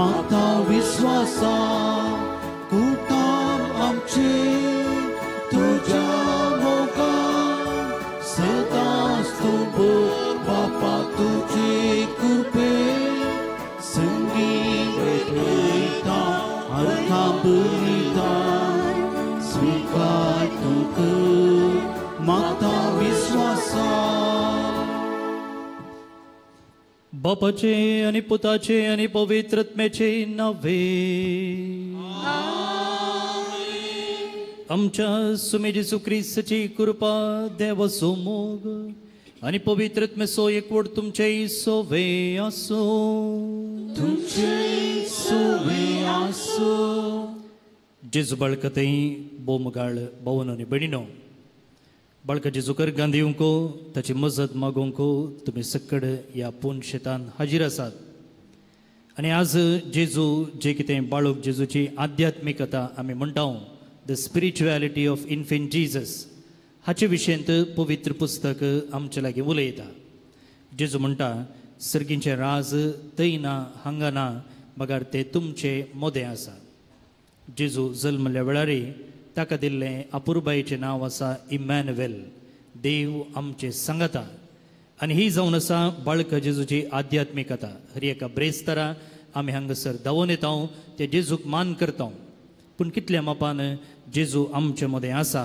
मागता विश्वासा कुटाम आमचे तुज्या मोगान सदांच तूं बापा तुजे कृपे संगी भेटयता अर्था बलिदान स्वीकार तूं कर मागता विश्वासा. बापाचे आणि पुताचे आणि पवित्र आत्म्याचे नावे आमच्या सुमे जेजू क्रिस्ताची कृपा देवाचो मोग आणि पवित्र आत्म्याचो एकवट तुमचे सोवे आसूं. तुमचे सोवे आसूं. जेजू बाळकतय बोमगाळ भोवन आनी भयणीनो, बाळका जेजू कर्गान दिवंक ताची मजत मागोवंक तुमी सक्कड ह्या पून शेतान हाजीर आसात. आनी आज जेजू जे कितें बाळक जेजूची आध्यात्मिकता आमी म्हणटा, the spirituality of infant Jesus, हाचे विशयंत पवित्र पुस्तक आमचे लागीं उलयता. जेजू म्हणटा सर्गींचें राज थंय ना हांगा ना, मगर तें तुमचे मोदें आसा. जेजू जल्मल्या वेळार ताका दिल्लें अपुरबायेचें नांव आसा इमॅन्युएल, देव आमचे सांगता. आनी ही जावन आसा बाळका जेजूची आध्यात्मिकता. हर एका ब्रेस्तारा आमी हांगासर धांवून येता, ते जेजूक मान करता, पूण कितल्या मापान जेजू आमचे मदें आसा.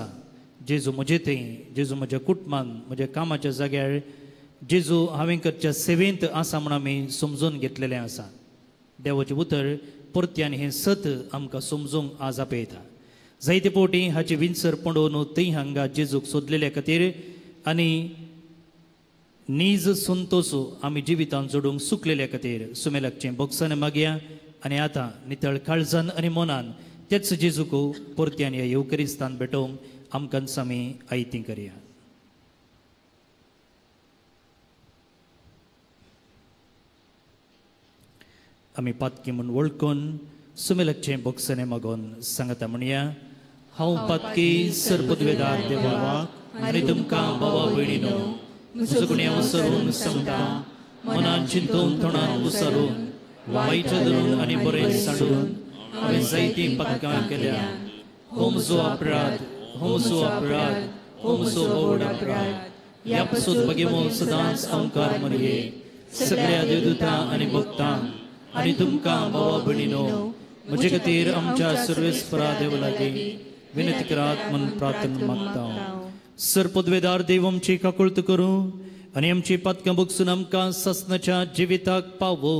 जेजू म्हजे थंय, जेजू म्हज्या कुटुंबान, म्हज्या कामाच्या जाग्यार, जेजू हांवें करच्या सेवेंत आसा म्हूण आमी समजून घेतलेलें आसा. देवाचें उतर परत्यान हें सत आमकां समजूंक आज आपयता. जायते फावटी हाची विंचर पडोवन थंय हांगा जेजूक सोदलेल्या खातीर आनी नीज संतोष आमी जिवितान जोडूंक सुकलेल्या खातीर सुमेलाकचें बोगसाने मागया. आनी आतां नितळ काळजान आनी मनान तेच जेजूक परत्यान ह्या येवकरिस्तान भेटोवंक आमकां आमी आयती करया. आमी पातकी म्हूण वळखून सुमेलाकचें बोगसणे मागोवन सांगता म्हणया, हांव पातकी सर्पद्वेदार देवाक आनी तुमकां बाबा भयणीनो म्हजो गुन्यांव सरून सांगता, मनान चिंतून तोंडान उसारून वायट धरून आनी बरें सांडून हांवें जायतीं पातकां केल्या. हो म्हजो अपराध, हो म्हजो अपराध, हो म्हजो व्हड अपराध. ह्या पासून भगेवन सदांच अंकार मरये सगळ्या देवदूतां आनी भक्तांक आनी तुमकां बाबा भयणीनो म्हजे खातीर आमच्या सर्वेस्परा देव लागीं विनंती करात म्हूण प्रार्थना मागता. सर पदवेदार देव आमची काकुळत करूं आनी आमची पातकां बगसून आमकां सासणाच्या जिविताक पावो.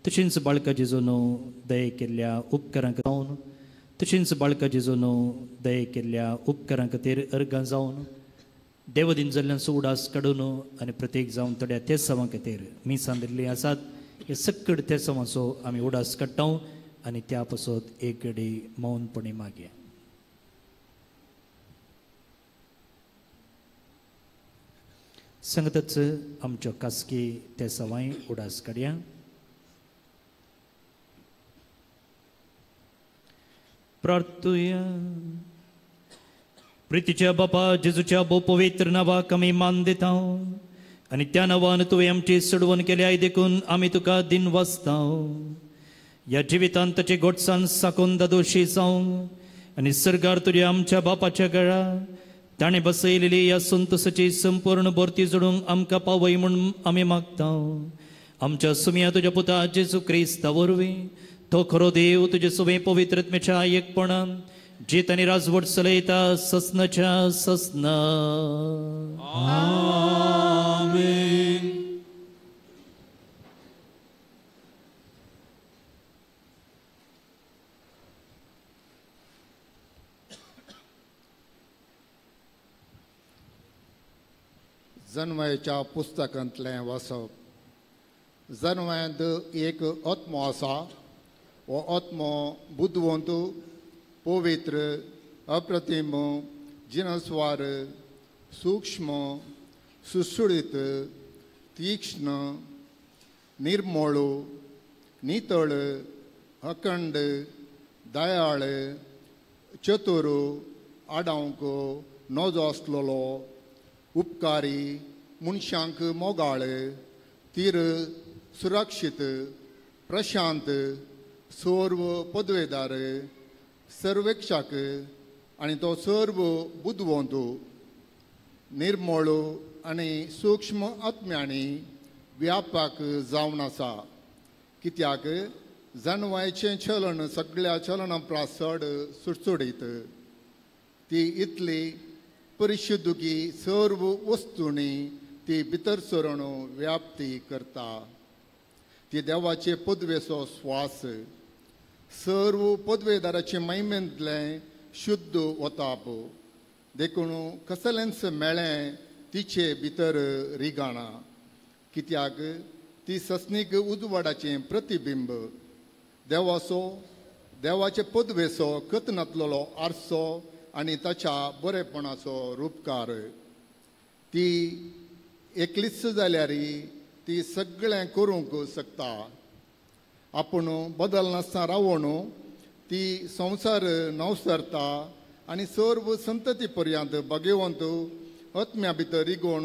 तशेंच बाळका जेजूनो दये केल्ल्या उपकारांक जावन, तशेंच बाळका जेजूनो दये केल्ल्या उपकारां खातीर अर्गां जावन देवदीन जाल्ल्यांचो उडास काडून आनी प्रत्येक जावन थोड्या तेसांवां खातीर मिसां दिल्लीं आसात, हे सक्कड तेसांवांचो आमी उडास काडटा आनी त्या पासत एक घडी मौनपणी मागया. सांगतच आमच्यो खासगी तेसांवांय उडास काडया. प्रार्थुया. प्रितीच्या बापा जेजूच्या भोव पवित्र नांवाक आमी मान दिता आनी त्या नांवान तुवें आमची सोडवण केल्या देखून आमी तुका दिन वाचता. ह्या जिवितांत ताचे गोडसान साकून दादोशी जावंक आनी सरकार तुज्या आमच्या बापाच्या घरा ताणें बसयलेली ह्या संतोसाची संपूर्ण भरती जोडूंक आमकां पावय म्हूण आमी मागता. आमच्या सुमया तुज्या पुता जेजू क्रिस्ता वरवीं तो खरो देव तुजे सुवे पवित्र आत्म्याच्या एकपणान जीत आनी राजवट चलयता ससनाच्या ससना. आमेन. जन्मयच्या पुस्तकांतलें वाचप. जन्मयांत एक आत्मो आसा. हो आत्मो बुदवंत, पवित्र, अप्रतिम जिनस्वार सूक्ष्म सुसुळीत तीक्ष्ण निर्मोळ नितळ अखंड दयाळ चतुर आडावंक नजो आसलेलो उपकारी मनशांक मोगाळ तीर सुरक्षीत प्रशांत सर्व पदवेदार सर्वेक्षक आनी तो सर्व बुदवंत निर्मळ आनी सूक्ष्म आत्म्यांनी व्यापक जावन आसा. कित्याक जनवायचें चलन सगळ्या चलना प्रास चड सुडसुडीत ती इतली परिशुद्ध की सर्व वस्तूंनी ती भितर सरून व्याप्ती करता. ती देवाचे पदवेचो स्वास सर्व पदवेदाराचे महिमेंतलें शुद्ध वताप देखून कसलेंच मेळें तिचे भितर रिगाणा. कित्याक ती सस्नीक उजवाडाचें प्रतिबिंब देवाचो देवाचे पदवेचो कथनांतलो आरसो आनी ताच्या बरेपणाचो रुपकार. ती एकलीच जाल्यार ती सगळें करूंक शकता. आपूण बदल नासतना रावून ती संवसार नवसरता आनी सर्व संतती पर्यंत भगवंत आत्म्या भितर रिगोवन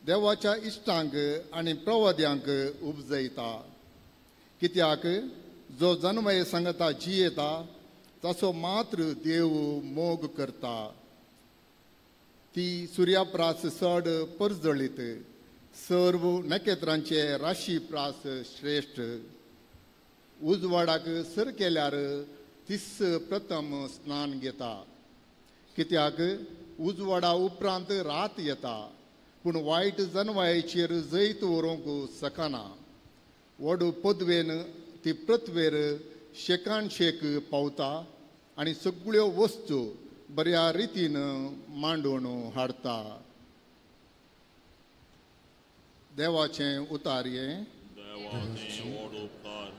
देवाच्या इश्टांक आनी प्रवाद्यांक उपजयता. कित्याक जो जनमय सांगता जियेता ताचो मात्र देव मोग करता. ती सुर्याप्रास चड परजळीत सर्व नखेत्रांचे राशी प्रास श्रेश्ठ उजवाडाक सर केल्यार तीस प्रथम स्नान घेता. कित्याक उजवाडा उपरांत रात येता पूण वायट जनवायेचेर जैत व्हरूंक शकना. व्हड पदवेन ती पृथ्वेर शेकान शेक पावता आनी सगळ्यो वस्तू बऱ्या रितीन मांडून हाडटा. देवाचें उतारयें. तुझी उतार.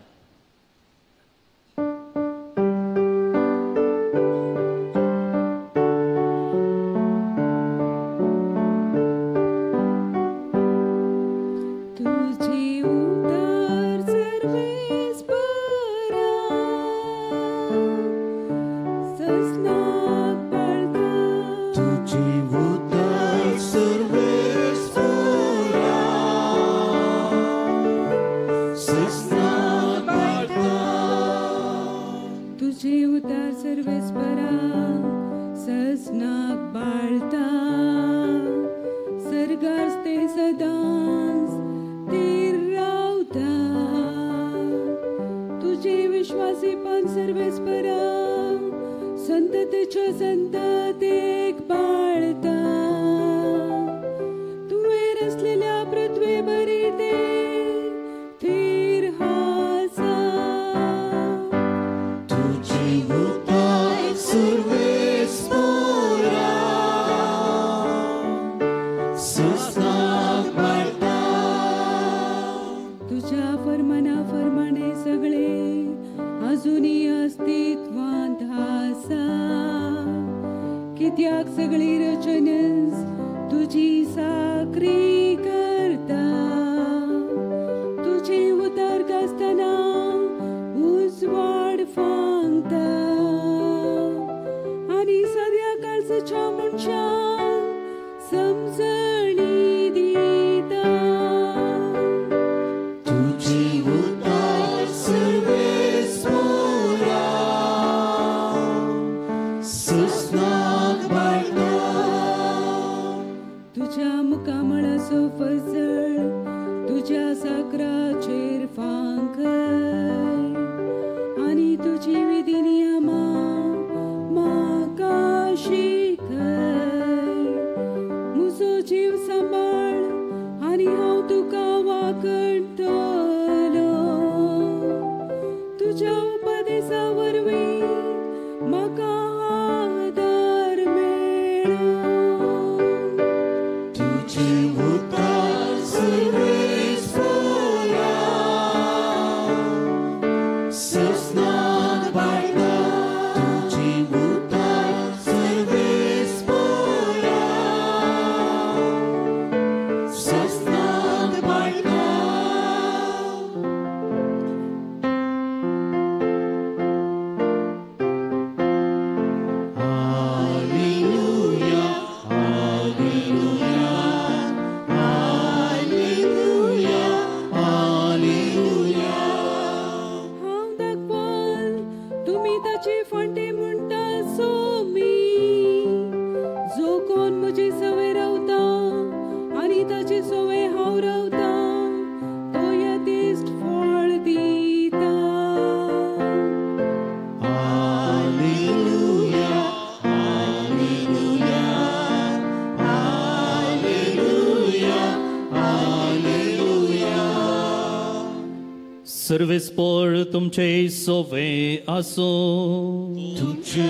सर्वेस्पोर तुमचे सोवे आसूं. तुमचे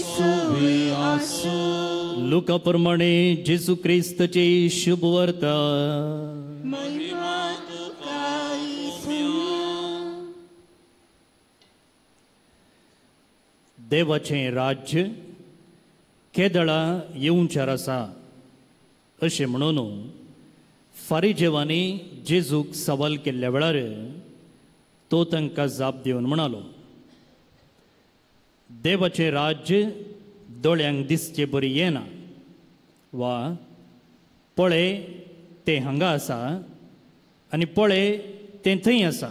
सोवे आसूं. लुका प्रमाणे जेजू क्रिस्तची शुभवार्ता. महिमा तुका ईसुया. देवाचें राज्य केदळा येवच्यार आसा अशें म्हणून फारिजेवांनी जेजूक सवाल केल्ल्या वेळार तो तांकां जाप दिवन म्हणालो, देवाचें राज्य दोळ्यांक दिसचे बरी येना वा पळय तें हांगा आसा आनी पळय तें थंय आसा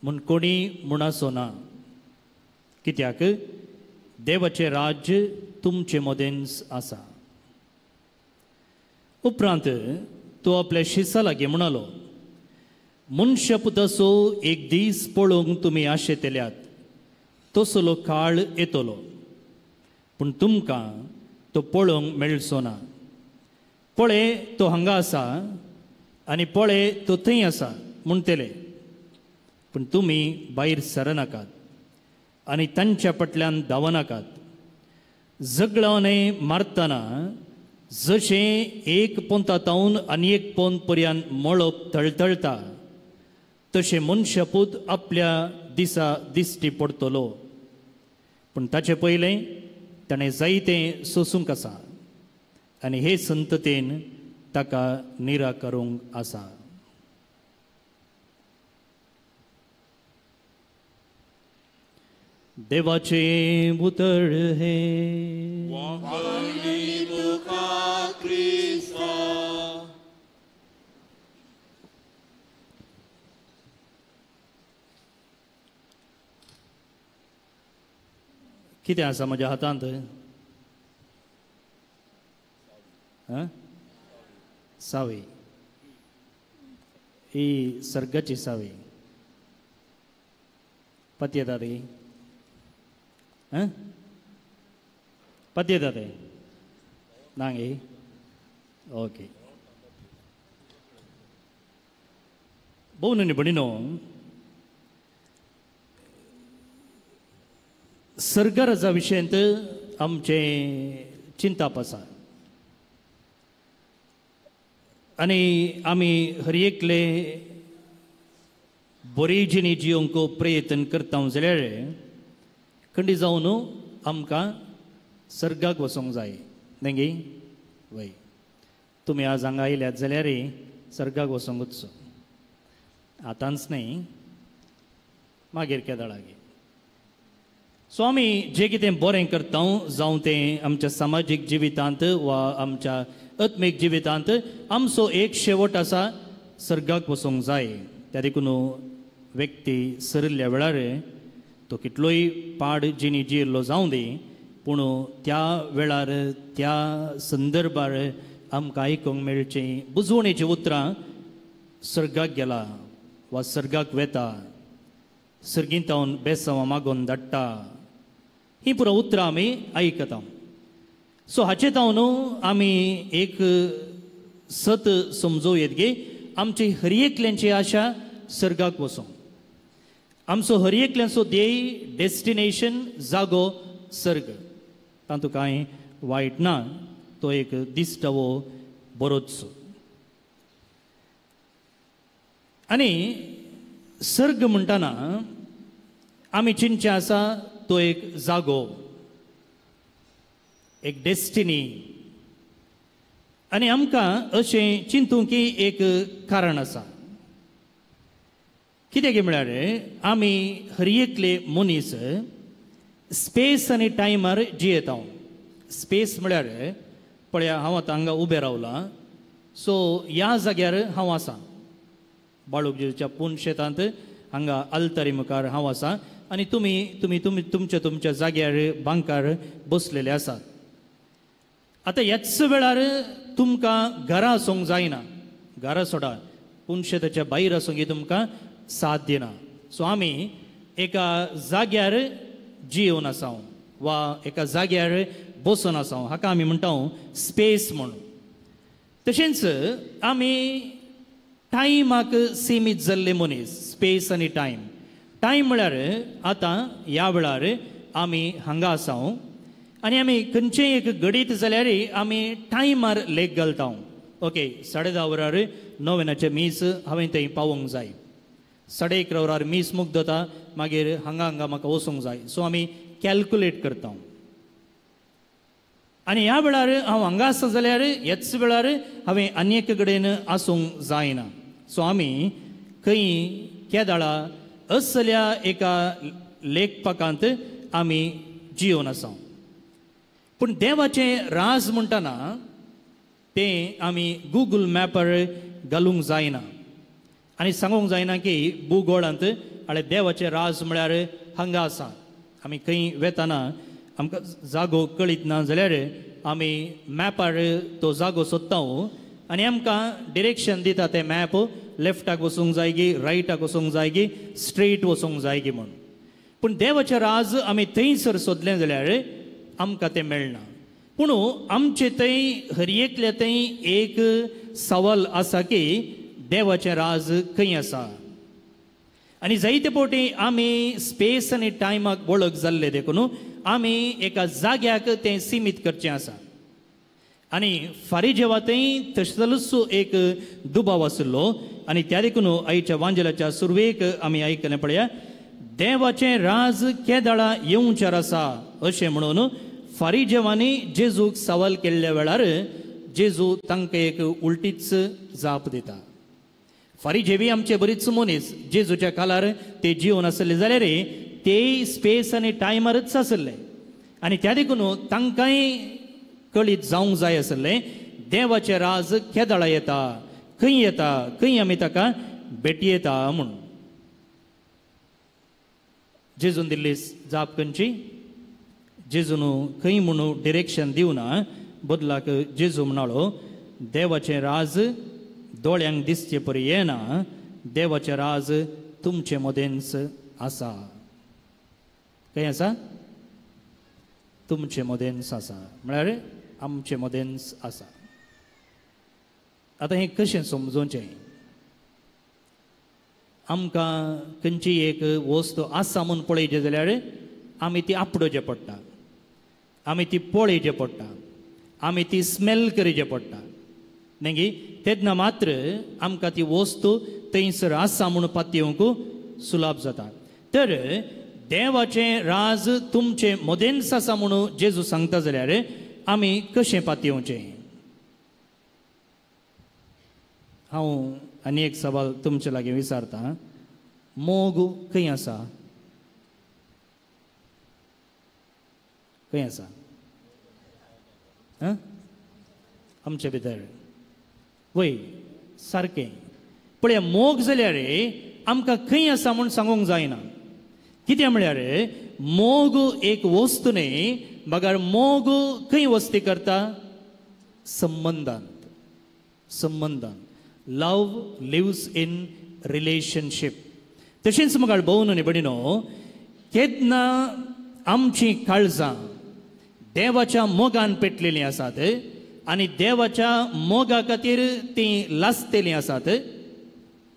म्हूण कोणी म्हणसो ना, कित्याक देवाचें राज्य तुमचे मदेंच आसा. उपरांत तो आपल्या शिसा लागीं म्हणालो, मनशापुताचो एक दीस पळोवंक तुमी आशेतल्यात तसलो काळ येतलो, पूण तुमकां तो पळोवंक मेळचो ना. पळय तो हांगा आसा आनी पळय तो थंय आसा म्हणटले, पूण तुमी भायर सरनाकात आनी तांच्या फाटल्यान धांवनाकात. झगडावणे मारतना जशें एक पोंता तावन आनी एक पोंत पर्यंत मळप तळतळटा तशें मनशापूत आपल्या दिसा दिश्टी पडटलो, पूण ताचे पयलें ताणें जायतें सोसूंक आसा आनी हे संततेन ताका निराकरूंक आसा. देवाचें उतर हें. वांगडी तुका क्रिस्ता. कितें आसा म्हज्या हातांत? सावी. ही सर्गाची सावी. पत्येता ती? पत्येता ते ना गे? ओके. भोव न्हय भणिनो, सर्गाराजा विशयांत आमचें चिंताप आसा आनी आमी हर एकले बरी जिणी जियोंक प्रयत्न करता जाल्यार खंडी जावन आमकां सर्गाक वचोंक जाय न्ही गे? वय, तुमी आज हांगा आयल्यात जाल्यार सर्गाक वचोंकूच, आतांच न्हय, मागीर केदळागे. सो आमी जें कितें बरें करता जावं तें आमच्या समाजीक जिवितांत वा आमच्या आत्मीक जिवितांत आमचो एक शेवट आसा, सर्गाक वचोंक जाय. त्या देखून व्यक्ती सरिल्ल्या वेळार तो कितलोय पाड जिणी जियेल्लो जावं दी, पूण त्या वेळार त्या संदर्भार आमकां आयकूंक मेळचीं बुजवणेचीं उतरां सर्गाक गेला वा सर्गाक वेता, सर्गींतावन बेसांव मागोवन धाडटा, ही पुरो उतरां आमी आयकता. सो हाचे तावन आमी एक सत समजूं येत की आमची हर एकल्यांची आशा सर्गाक वचोंक, आमचो हर एकल्यांचो ध्येय डेस्टिनेशन जागो सर्ग. तातूंत कांय वायट ना, तो एक दिश्टावो बरोच. आनी सर्ग म्हणटना आमी चिंतचें आसा तो एक जागो, एक डेस्टिनी. आनी आमकां अशें चिंतूंक की एक कारण आसा. कित्याक म्हळ्यार आमी हर एकले मनीस स्पेस आनी टायमार जियेता. स्पेस म्हळ्यार पळया हांव आतां हांगा उबें रावलां, सो ह्या जाग्यार हांव आसा, बाळूक जेजूच्या पूण शेतांत हांगा आल्तारी मुखार हांव आसा आनी तुमी तुमी तुमी तुमच्या तुमच्या जाग्यार बांकार बसलेले आसात. आतां ह्याच वेळार तुमकां घरा आसूंक जायना, घरा सोडा पूण शेताच्या भायर आसूंक ही तुमकां साथ दिना. सो आमी एका जाग्यार जियोवन आसा वा एका जाग्यार बसून आसा, हाका आमी म्हणटा स्पेस म्हणून. तशेंच आमी टायमाक सीमीत जाल्ले मनीस, स्पेस आनी टायम. टायम म्हळ्यार आतां ह्या वेळार आमी हांगा आसा आनी आमी खंयचें एक घडीत जाल्यार आमी टायमार लेख घालता. ओके, 10:30 वरार नोवेनाचें मीस हांवें थंय पावोवंक जाय, 11:30 वरार मीस मुग्द जाता, मागीर हांगा हांगा म्हाका वचूंक जाय. सो आमी कॅल्कुलेट करता. आनी ह्या वेळार हांव हांगा आसा जाल्यार ह्याच वेळार हांवें आनी एक कडेन आसूंक जायना. सो आमी खंय केदाळा असल्या एका लेखपाकांत आमी जियोन आसा. पूण देवाचें राज म्हणटना तें आमी गुगल मॅपार घालूंक जायना आनी सांगूंक जायना की भुगोळांत आनी देवाचें राज म्हळ्यार हांगा आसा. आमी खंय वेताना आमकां जागो कळीत ना जाल्यार आमी मॅपार तो जागो सोदता आनी आमकां डिरेक्शन दिता तें मॅप, लेफ्टाक वचूंक जाय गी, रायटाक वचूंक जाय गी, स्ट्रेट वचूंक जाय गी म्हूण. पूण देवाचें राज आमी थंयसर सोदलें जाल्यार आमकां तें मेळना. पूण आमचे थंय हर एकल्या थंय एक सवाल आसा की देवाचें राज खंय आसा. आनी जायते फावटी आमी स्पेस आनी टायमाक वळख जाल्ले देखून आमी एका जाग्याक तें सिमीत करचें आसा. आनी फारीजेवा थंय तसलोच एक दुबाव आशिल्लो आनी त्या देखून आयच्या वांजेलाच्या सुरवेक आमी आयकलें पळया, देवाचें राज केदाळा येवचेर आसा अशें म्हणून फारीजेवांनी जेजूक सवाल केल्ल्या वेळार जेजू तांकां एक उलटीच जाप दिता. फारीजेवी आमचे बरीच मनीस जेजूच्या कालार ते जिवन आसले जाल्यार ते स्पेस आनी टायमारच आसले आनी त्या देखून तांकांय कळीत जावंक जाय आसलें देवाचें राज केदाळा येता, खंय येता, खंय आमी ताका भेटी येता म्हूण. जेजून दिल्ली जाप खंयची? जेजून खंय म्हणून डिरेक्शन दिवना, बदलाक जेजू म्हणालो देवाचें राज दोळ्यांक दिसचे परी येना, देवाचें राज तुमचे मदेंच आसा. खंय आसा? तुमचे मदेंच आसा, म्हळ्यार आमचे मदेंच आसा. आतां हें कशें समजोवचें? आमकां खंयची एक वस्तू आसा म्हूण पळयची जाल्यार आमी ती आपडोवचें पडटा, आमी ती पळयचें पडटा, आमी ती स्मेल करचें पडटा. मागीर तेन्ना मात्र आमकां ती वस्तू थंयसर आसा म्हूण पातयेवंक सुलाभ जाता. तर देवाचें राज तुमचें मदेंच आसा म्हणून जेजू सांगता जाल्यार आमी कशें पातयेवचें? हांव आनी एक सवाल तुमचे लागीं विचारता, मोग खंय आसा? खंय आसा? आमचे भितर. वय सारकें. पळय मोग जाल्यार आमकां खंय आसा म्हूण सांगूंक जायना. कितें म्हळ्यार मोग एक वस्तू न्हय, बगर मोग खंय वस्ती करता? संबंदांत. संबंदांत. Love lives in relationship. तशेंच म्हाका भोवन आनी भयणीनो, केन्ना आमचीं काळजां देवाच्या मोगान पेटलेलीं आसात आनी देवाच्या मोगा खातीर तीं लासतेलीं आसात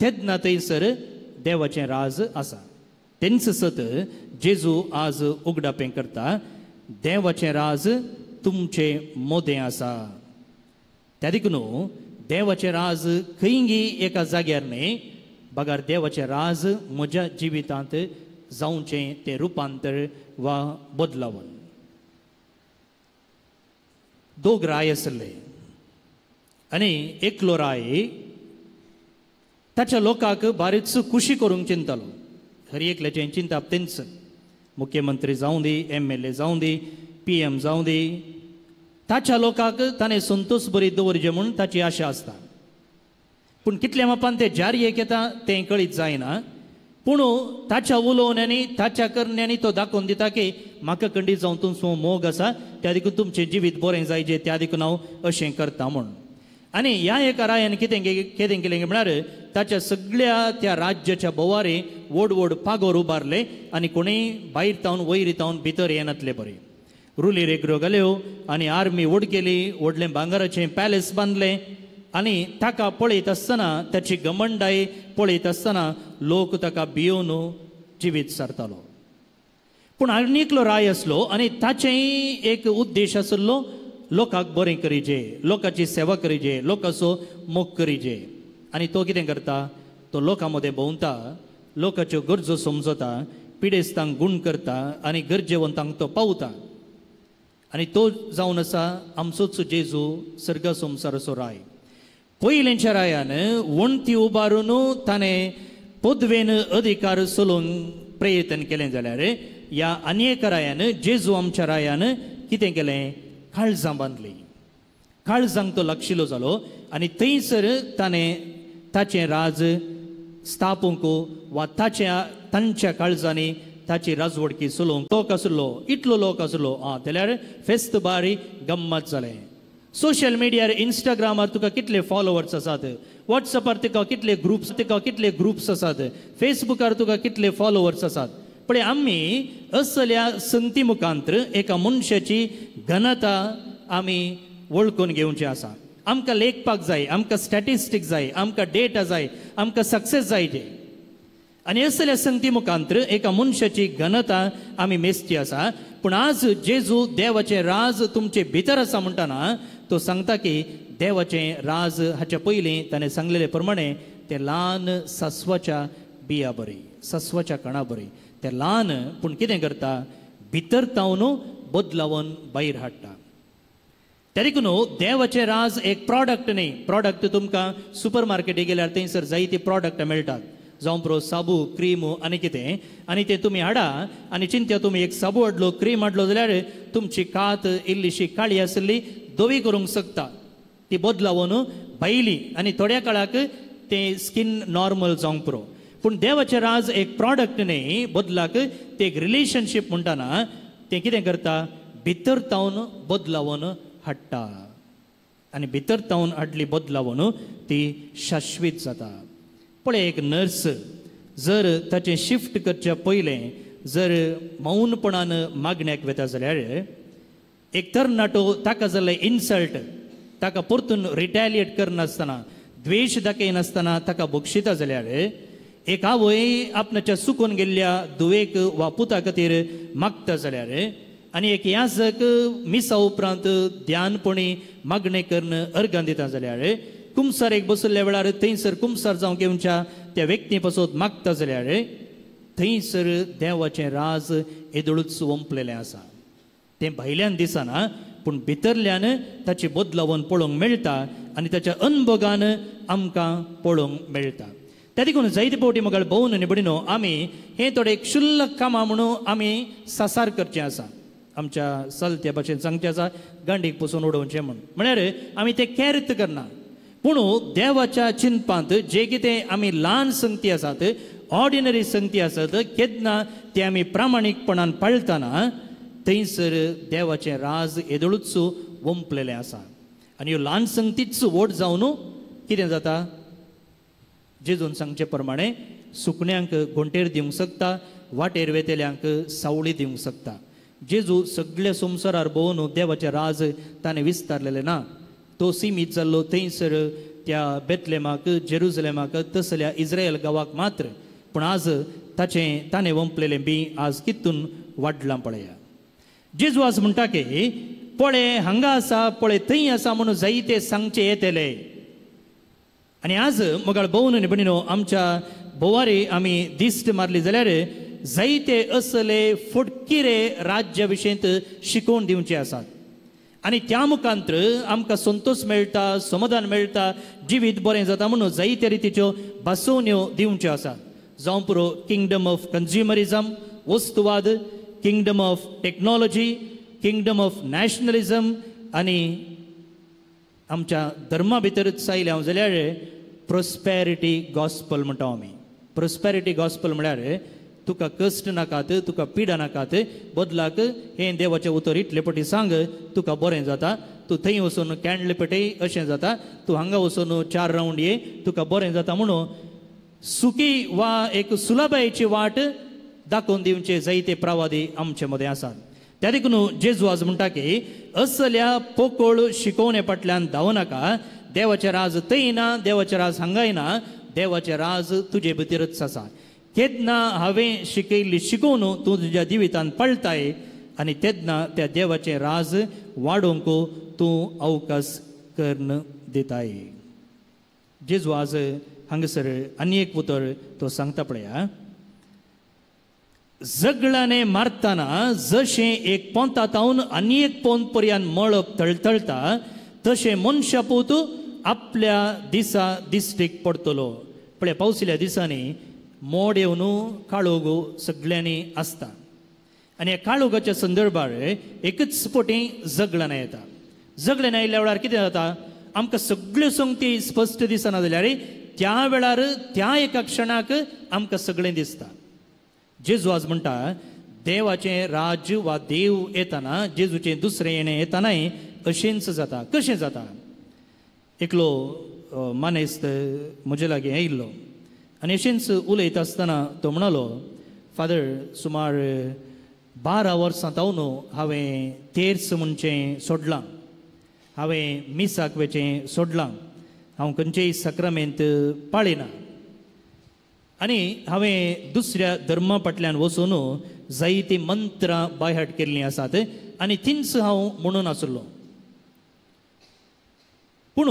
तेन्ना थंयसर देवाचें राज आसा. तेंच सत जेजू आज उगडापें करता, देवाचें राज तुमचे मोदें आसा. त्या देखून देवाचें राज खंयगी एका जाग्यार न्हय, बगर देवाचें राज म्हज्या जिवितांत जावचें तें रुपांतर वा बदलावन. दोग राय आसले आनी एकलो राय ताच्या लोकांक बारीच खुशी करूंक चिंतालो. हर एकल्याचें चिंताप तेंच, मुख्यमंत्री जावं दी, MLA जावं दी, PM जावं दी, ताच्या लोकांक ताणें संतोष बरी दवरचें म्हूण ताची आशा आसता. पूण कितल्या मापान ते जारयेक येता तें कळीत जायना. पूण ताच्या उलोवण्यांनी ताच्या करण्यांनी तो दाखोवन दिता की म्हाका खंडीत जावन तुमचो मोग आसा, त्या देखून तुमचें जिवीत बरें जायचें, त्या देखून हांव अशें करता म्हूण. आनी ह्या एका रायान कितें कितें केलें म्हळ्यार ताच्या सगळ्या त्या राज्याच्या भोवारी व्हड व्हड पागोर उबारले आनी कोणूय भायर तावन वयर तावन भितर येनातले बरें. रुली रेगरो घाल्यो आनी आर्मी व्हड केली, व्हडलें भांगराचें पॅलेस बांदलें आनी ताका पळयत आसतना ताची घमंडाय पळयत आसतना लोक ताका भियोवन जिवीत सारतालो. पूण आनी एकलो राय आसलो आनी ताचेंय एक उद्देश आसलो, लोकांक बरें करीजे, लोकांची सेवा करीजे, लोकांचो मोग करीजे. आनी तो कितें करता, तो लोकां मदें भोंवता, लोकांच्यो गरजो समजता, पिडेस्तांक गूण करता आनी गरजेवंतांक तो पावता. आनी तो जावन आसा आमचोच जेजू, सर्ग संवसाराचो राय. पयलेंच्या रायान वण्टी उबारून ताणें पदवेन अधिकार चलोवंक प्रयत्न केलें जाल्यार ह्या आनी एका रायान, जेजू आमच्या रायान कितें केलें, काळजां बांदली, काळजांक तो लागशिलो जालो आनी थंयसर ताणें ताचें राज स्थापूंक वा ताच्या तांच्या काळजांनी ताची राजवडकी चलोवंक. लोक आसलो, इतलो लोक आसलो आं जाल्यार फेस्त बारी गम्मत जालें. सोशल मिडियार, इंस्टाग्रामार तुका कितले फॉलोवर्स आसात, वॉट्सएपार तुका कितले ग्रुप्स, तुका कितले ग्रुप्स आसात, फेसबुकार तुका कितले फॉलोवर्स आसात. पळय आमी असल्या संगती मुखांतर एका मनशाची घनता आमी वळखून घेवची आसा. आमकां लेखपाक जाय, आमकां स्टॅटिस्टीक जाय, आमकां डेटा जाय, आमकां सक्सेस जाय जे. आनी असल्या संगती मुखांतर एका मनशाची घनता आमी मेजची आसा. पूण आज जेजू देवाचें राज तुमचे भितर आसा म्हणटना तो सांगता की देवाचें राज हाच्या पयलीं ताणें सांगलेले प्रमाणे तें ल्हान सासवाच्या बिया बरी, सासवाच्या कणा बरी. तें ल्हान पूण कितें करता, भितर तावन बदलावन भायर हाडटा. त्या देखून देवाचें राज एक प्रॉडक्ट न्ही. प्रॉडक्ट तुमकां सुपर मार्केटी गेल्यार थंयसर जायते प्रॉडक्ट मेळटात, जावं पुरो साबू, क्रीम आनी कितें, आनी तें तुमी हाडा आनी चिंत्या तुमी एक साबू हाडलो, क्रीम हाडलो जाल्यार तुमची कात इल्लीशी काळी आसली धवी करूंक शकता. ती बदलावन भायली आनी थोड्या काळाक तें स्कीन नॉर्मल जावंक पुरो. पूण देवाचें राज एक प्रॉडक्ट न्ही, बदलाक तें एक रिलेशनशीप म्हणटना तें कितें करता, भितर तावन बदलावन हाडटा आनी भितर तावन हाडली बदलावन ती शाश्वीत जाता. पळय एक नर्स जर ताचें शिफ्ट करच्या पयलें जर मौनपणान मागण्याक वता जाल्यार एक तरणाटो ताका जाल्लें इन्सल्ट ताका परतून रिटेलिएट करनासतना, द्वेश दाखयनासतना ताका बक्षिता जाल्यार एक आवय आपणाच्या चुकून गेल्ल्या धुवेक वा पुता खातीर मागता जाल्यार आनी एक याजक मिसा उपरांत ध्यानपणी मागणें करून अर्गां दिता जाल्यार कुमसार एक बसल्ल्या वेळार थंयसर कुमसार जावंक येवच्या त्या व्यक्ती पासत मागता जाल्यार थंयसर देवाचें राज येदोळूच वंपलेलें आसा. तें भायल्यान दिसना पूण भितरल्यान ताची बदलावन पळोवंक मेळटा आनी ताच्या अनभोगान आमकां पळोवंक मेळटा. त्या देखून जायते फावटी मगाळ भोवन आनी भयणीनो आमी हें थोडे क्षुल्लक कामां म्हणून आमी सासार करचें आसा. आमच्या चलत्या भाशेन सांगचें आसा, गांडीक पसून उडोवचें म्हूण, म्हळ्यार आमी तें कॅर्त करना. पूण देवाच्या चिंतपांत जे कितें आमी ल्हान संगती आसात, ऑर्डिनरी संगती आसात, केन्ना ते आमी प्रामाणीकपणान पाळटना थंयसर देवाचें राज येदोळूच वंपलेलें आसा. आनी ह्यो ल्हान संगतीच व्हड जावन कितें जाता, जेजून सांगचे प्रमाणे सुकण्यांक घोंटेर दिवंक शकता, वाटेर वेतेल्यांक सावळी दिवंक शकता. जेजू सगळ्या संवसारार भोंवन देवाचें राज ताणें विस्तारलेलें ना. तो सिमीत जाल्लो थंयसर त्या बेतलेमाक, जेरुजलेमाक, तसल्या इस्रायल गांवाक मात्र. पूण आज ताचें ताणें वंपलेलें बी आज कितून वाडलां पळया. जेजू आज म्हणटा की पळय हांगा आसा, पळय थंय आसा म्हणून जायते सांगचे येतले. आनी आज मगाळ भोवन आनी भयणीनो आमच्या भोवारी आमी दिश्ट मारली जाल्यार जायते असले फटकिरे राज्या विशयंत शिकोवन दिवचे आसात आनी त्या मुखांतर आमकां संतोश मेळटा, समाधान मेळटा, जिवीत बरें जाता म्हणून जायते रितीच्यो भासोवण्यो दिवच्यो आसात. जावं पुरो किंगडम ऑफ कन्ज्युमरिजम, वस्तुवाद, kingdom of technology, kingdom of nationalism आनी आमच्या धर्मा भितरच आयलें हांव जाल्यार प्रोस्पेरिटी गॉस्पल म्हणटा आमी. प्रोस्पेरिटी गॉस्पल म्हळ्यार तुका कश्ट नाकात, तुका पिडा नाकात, बदलाक हें देवाचें उतर इतले पटी सांग तुका बरें जाता, तूं थंय वचून कॅन्डल पेटय अशें जाता, तूं हांगा वचून 4 रावंड ये तुका बरें जाता म्हणून सुखी वा एक सुलभायेची वाट दाखोवन दिवचे जायते प्रवादी आमचे मदें आसात. त्या देखून जेजू आज म्हणटा की असल्या पोकळ शिकोवणे फाटल्यान धांवनाका, देवाचें राज थंय ना, देवाचें राज हांगाय ना, देवाचें राज तुजे भितरच आसा. केन्ना हांवें शिकयल्ली शिकोवन तूं तुज्या जिवितान पळटाय आनी तेन्ना त्या देवाचें राज वाडोवंक तूं अवकाश करून दिताय. जेजू आज हांगासर आनी एक उतर तो सांगता पळया, झगडाने मारतना जशें एक पोंता तावन आनी एक पोंत पर्यंत मळब तळतळटा तशें मनशापूत आपल्या दिसा दिश्टीक पडटलो. पळय पावसिल्या दिसांनी मोड येवन काळोगो सगळ्यांनी आसता आनी ह्या काळोगाच्या संदर्भार एकच पटी झगडां येता. झगड्यां आयिल्ल्या वेळार कितें जाता, आमकां सगळ्यो संगती स्पश्ट दिसना जाल्यार त्या वेळार त्या एका क्षणाक आमकां सगळें दिसता. जेजू आज म्हणटा देवाचें राज्य वा देव येताना, जेजूचें दुसरें येणें येतानाय अशेंच जाता. कशें जाता? एकलो मानेस्त म्हजे लागीं आयिल्लो आनी अशेंच उलयता आसतना तो म्हणालो, फादर सुमार 12 वर्सां तावन हांवें तेर्स म्हणचें सोडलां, हांवें मिसाक वेचें सोडलां, हांव खंयचेय साक्रामेंत पाळिना आनी हांवें दुसऱ्या धर्मा फाटल्यान वचून जायतीं मंत्रां बायहाट केल्लीं आसात आनी तींच हांव म्हणून आसलो. पूण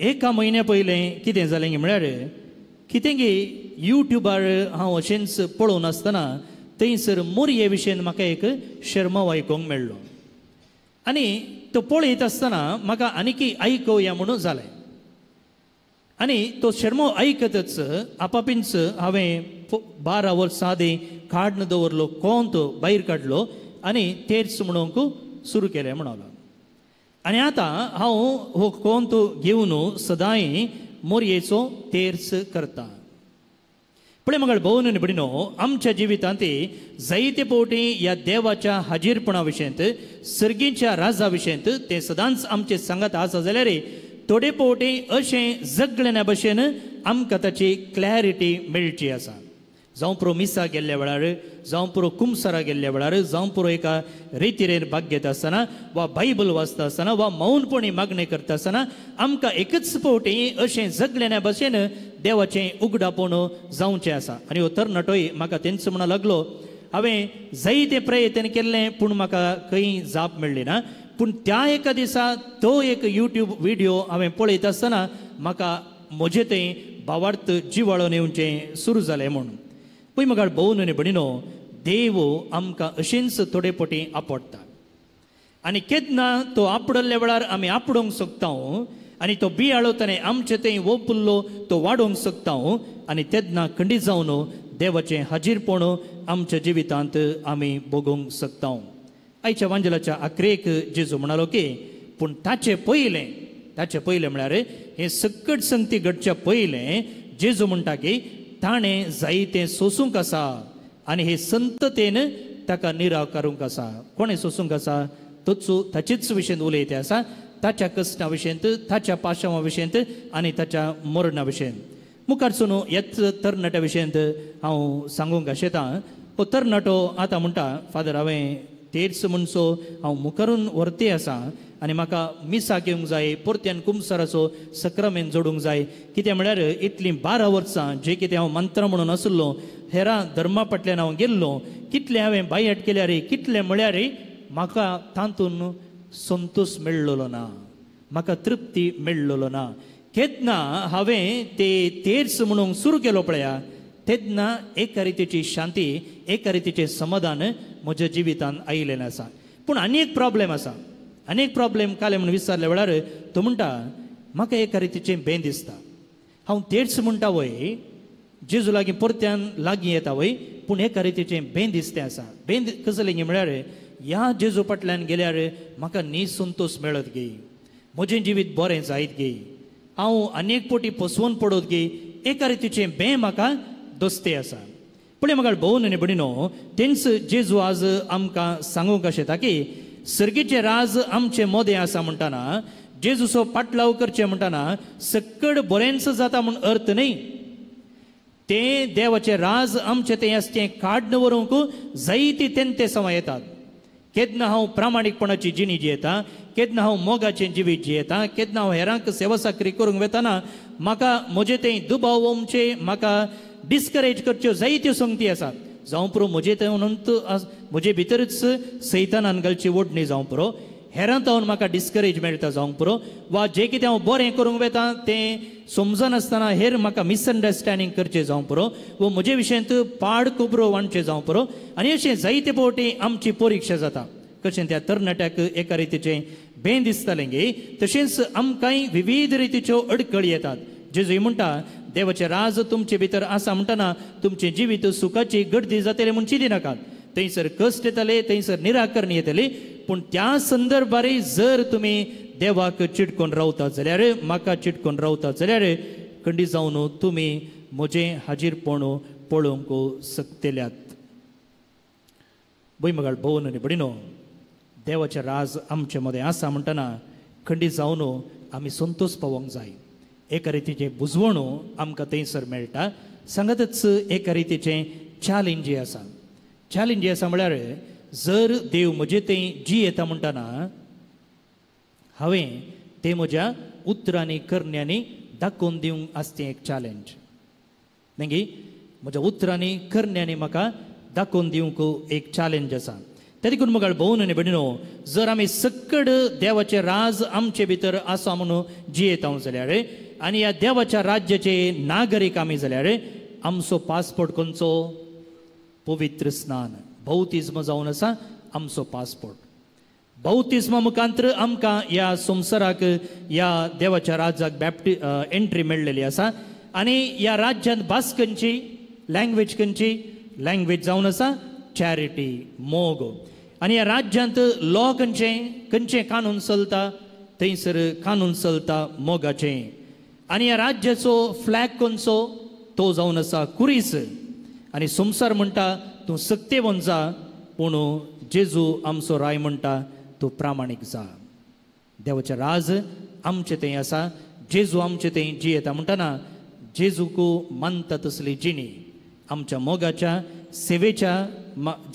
एका म्हयन्या पयलें कितें जालें म्हळ्यार कितें गी युट्यूबार हांव अशेंच पळोवन आसतना थंयसर मोरये विशयन म्हाका एक शर्माव आयकूंक मेळ्ळो आनी तो पळयत आसतना म्हाका आनीकी आयकुया म्हणून जालें आनी तो शर्मो आयकतच आपापींच हांवें 12 वर्सां आदीं काडून दवरलो, कोंत भायर काडलो आनी तेर्स म्हणूंक सुरू केलें म्हणलो. आनी आतां हांव हो कोंत घेवन सदांय मोरयेचो तेर्स करता. पळय म्हाका भोवन आनी भयणीनो, आमच्या जिवितांत जायते फावटी ह्या देवाच्या हाजीरपणा विशयंत, सर्गीच्या राजा विशयंत तें सदांच आमचे सांगात आसा जाल्यार थोडे फावटी अशें जगल्या भशेन आमकां ताची क्लॅरिटी मेळची आसा. जावं पुरो मिसा गेल्ल्या वेळार, जावं पुरो कुमसरा गेल्ल्या वेळार, जावं पुरो एका रेतिरेर भाग घेता आसतना वा बायबल वाचता आसतना वा मौनपणी मागणें करता आसतना आमकां एकच फावटी अशें जगल्या भशेन देवाचें उगडापण जावचें आसा. आनी हो तरणाटोय म्हाका तेंच म्हणूंक लागलो, हांवें जायते प्रयत्न केल्लें पूण म्हाका खंय जाप मेळ्ळी ना. पूण त्या एका दिसा तो एक युट्यूब व्हिडियो हांवें पळयत आसतना म्हाका म्हजें थंय भावार्थ जिवाळोन येवचें सुरू जालें म्हूण. पळय म्हाका भोवन आनी भयणीनो, देव आमकां अशेंच थोडे फावटी आपडटा आनी केन्ना तो आपडल्ल्या वेळार आमी आपडोवंक शकता आनी तो बियाळो ताणें आमचे थंय ओपुल्लो तो वाडोवंक शकता आनी तेन्ना खंडीत जावन देवाचें हाजीरपण आमच्या जिवितांत आमी भोगूंक शकता. आयच्या वांजेलाच्या आखरेक जेजू म्हणालो की पूण ताचे पयलें, ताचे पयलें म्हळ्यार हें सकट संगती घडच्या पयलें जेजू म्हणटा की ताणें जायतें सोसूंक आसा आनी हे संततेन ताका निराकारूंक आसा. कोणें सोसूंक आसा? तोच ताचेच विशयंत उलयते आसा, ताच्या कश्टा विशयंत, ताच्या पाशांवा विशयंत आनी ताच्या मरणा विशयंत. मुखारसून ह्याच तरणाट्या विशयंत हांव सांगूंक आशेतां. हो तरणाटो आतां म्हणटा, फादर हांवें तेर्स म्हणसो हांव मुखारून व्हरते आसा आनी म्हाका मिसाक येवंक जाय, परत्यान कुमसाराचो सक्रामेन जोडूंक जाय. कितें म्हळ्यार इतलीं 12 वर्सां जे कितें हांव मंत्रां म्हणून आसलो, हेरां धर्मा फाटल्यान हांव गेल्लो, कितलें हांवें बायट केल्यार, कितलें म्हळ्यार म्हाका तातूंत संतोश मेळ्ळलो ना, म्हाका तृप्ती मेळ्ळलो ना. केन्ना हांवें ते तेर्स म्हणूंक सुरू केलो पळया तेन्ना एका रितीची शांती, एका रितीचें समाधान म्हज्या जिवितांत आयिल्लें आसा. पूण आनी एक प्रॉब्लेम आसा, आनी एक प्रॉब्लेम कालें म्हणून विचारल्या वेळार तो म्हणटा म्हाका एका रितीचें बें दिसता, हांव तेर्स म्हणटा वय, जेजू लागीं परत्यान लागीं येता वय, पूण एका रितीचें बें दिसतें आसा. बें कसलें म्हळ्यार ह्या जेजू फाटल्यान गेल्यार म्हाका निसंतोश मेळत गे, म्हजें जिवीत बरें जायत गे, हांव आनी एक फावटी फसवून पडत गे, एका रितीचें बें म्हाका दोस्ते आसा. पळय म्हाका भोवन आनी भयणीनो, तेंच जेजू आज आमकां सांगूंक आशेता की सर्गीचें राज आमचे मोदें आसा म्हणटाना, जेजूचो पाटलाव करचें म्हणटाना सकड बरेंच जाता म्हूण अर्थ न्हय. तें देवाचें राज आमचें तें आसा तें काडून व्हरूंक जायती तेंते समा येतात. केन्ना हांव प्रामाणीकपणाची जिणी जियेता, केन्ना हांव मोगाचें जिवीत जियेता, केन्ना हांव हेरांक सेवा साकरी करूंक वेताना म्हाका म्हजे तें दुबाव ओमचे, म्हाका डिस्करेज करच्यो जायत्यो संगती आसा. जावं पुरो म्हजे तें म्हजे भितरच सैतानान घालची ओडणी जावं पुरो, हेरां तावन म्हाका डिस्करेज मेळटा जावंक पुरो, वा जें कितें हांव बरें करूंक वेता तें समजनासतना हेर म्हाका मिसअंडरस्टँडींग करचें जावं पुरो, वा म्हजे विशयांत पाड खबरो वांटचें जावं पुरो. आनी अशें जायते फावटी आमची परिक्षा जाता. कशें त्या तरणाट्याक एका रितीचें बें दिसतालें गे, तशेंच आमकांय विविध रितीच्यो अडकळी येतात. जेजू म्हणटा देवाचें राज तुमचे भितर आसा म्हणटना तुमचें जिवीत सुखाची गर्दी जातली म्हूण चिंती नाकात. थंयसर कश्ट येतले, थंयसर निराकरण येतली, पूण त्या संदर्भार जर तुमी देवाक चिटकोन रावतात जाल्यार, म्हाका चिटकोन रावतात जाल्यार खंडी जावन तुमी म्हजें हाजीरपण पळोवंक शकतल्यात. भुंयमगाळ भोवन आनी भयणीनो, देवाचें राज आमचे मदें आसा म्हणटना खंडी जावन आमी संतोश पावोवंक जाय. एका रितीचें बुजवण आमकां थंयसर मेळटा, सांगतच एका रितीचें चॅलेंजी आसा. चॅलेंजी आसा म्हळ्यार जर देव म्हजे थंय जियेता म्हणटना हांवें तें म्हज्या उतरांनी करण्यांनी दाखोवन दिवंक आसता तें एक चॅलेंज. मागीर म्हज्या उतरांनी करण्यांनी म्हाका दाखोवन दिवंक एक चॅलेंज आसा. ते देखून मगाळ भोवन आनी भयणीनो, जर आमी सक्कड देवाचें राज आमचे भितर आसा म्हणून जियेता जाल्यार आनी ह्या देवाच्या राज्याचे नागरीक आमी जाल्यार आमचो पासपोर्ट खंयचो? पवित्र स्नान, बौतिज्म जावन आसा आमचो पासपोर्ट. बौतिज्मा मुखांतर आमकां ह्या संवसाराक, ह्या देवाच्या राज्याक बॅप्टी एंट्री मेळ्ळेली आसा. आनी ह्या राज्यांत भास खंयची, लँग्वेज खंयची? लँग्वेज जावन आसा चॅरिटी, मोग. आनी ह्या राज्यांत लॉ खंयचें, खंयचें कानून चलता? थंयसर कानून चलता मोगाचें. आनी ह्या राज्याचो फ्लॅग खंयचो? तो जावन आसा कुरीस. आनी संवसार म्हणटा तूं सक्तेवन जा, पूण जेजू आमचो राय म्हणटा तूं प्रामाणीक जा. देवाचें राज आमचें थंय आसा, जेजू आमचें थंय जियेता म्हणटना जेजूक मानता तसली जिणी आमच्या मोगाच्या सेवेच्या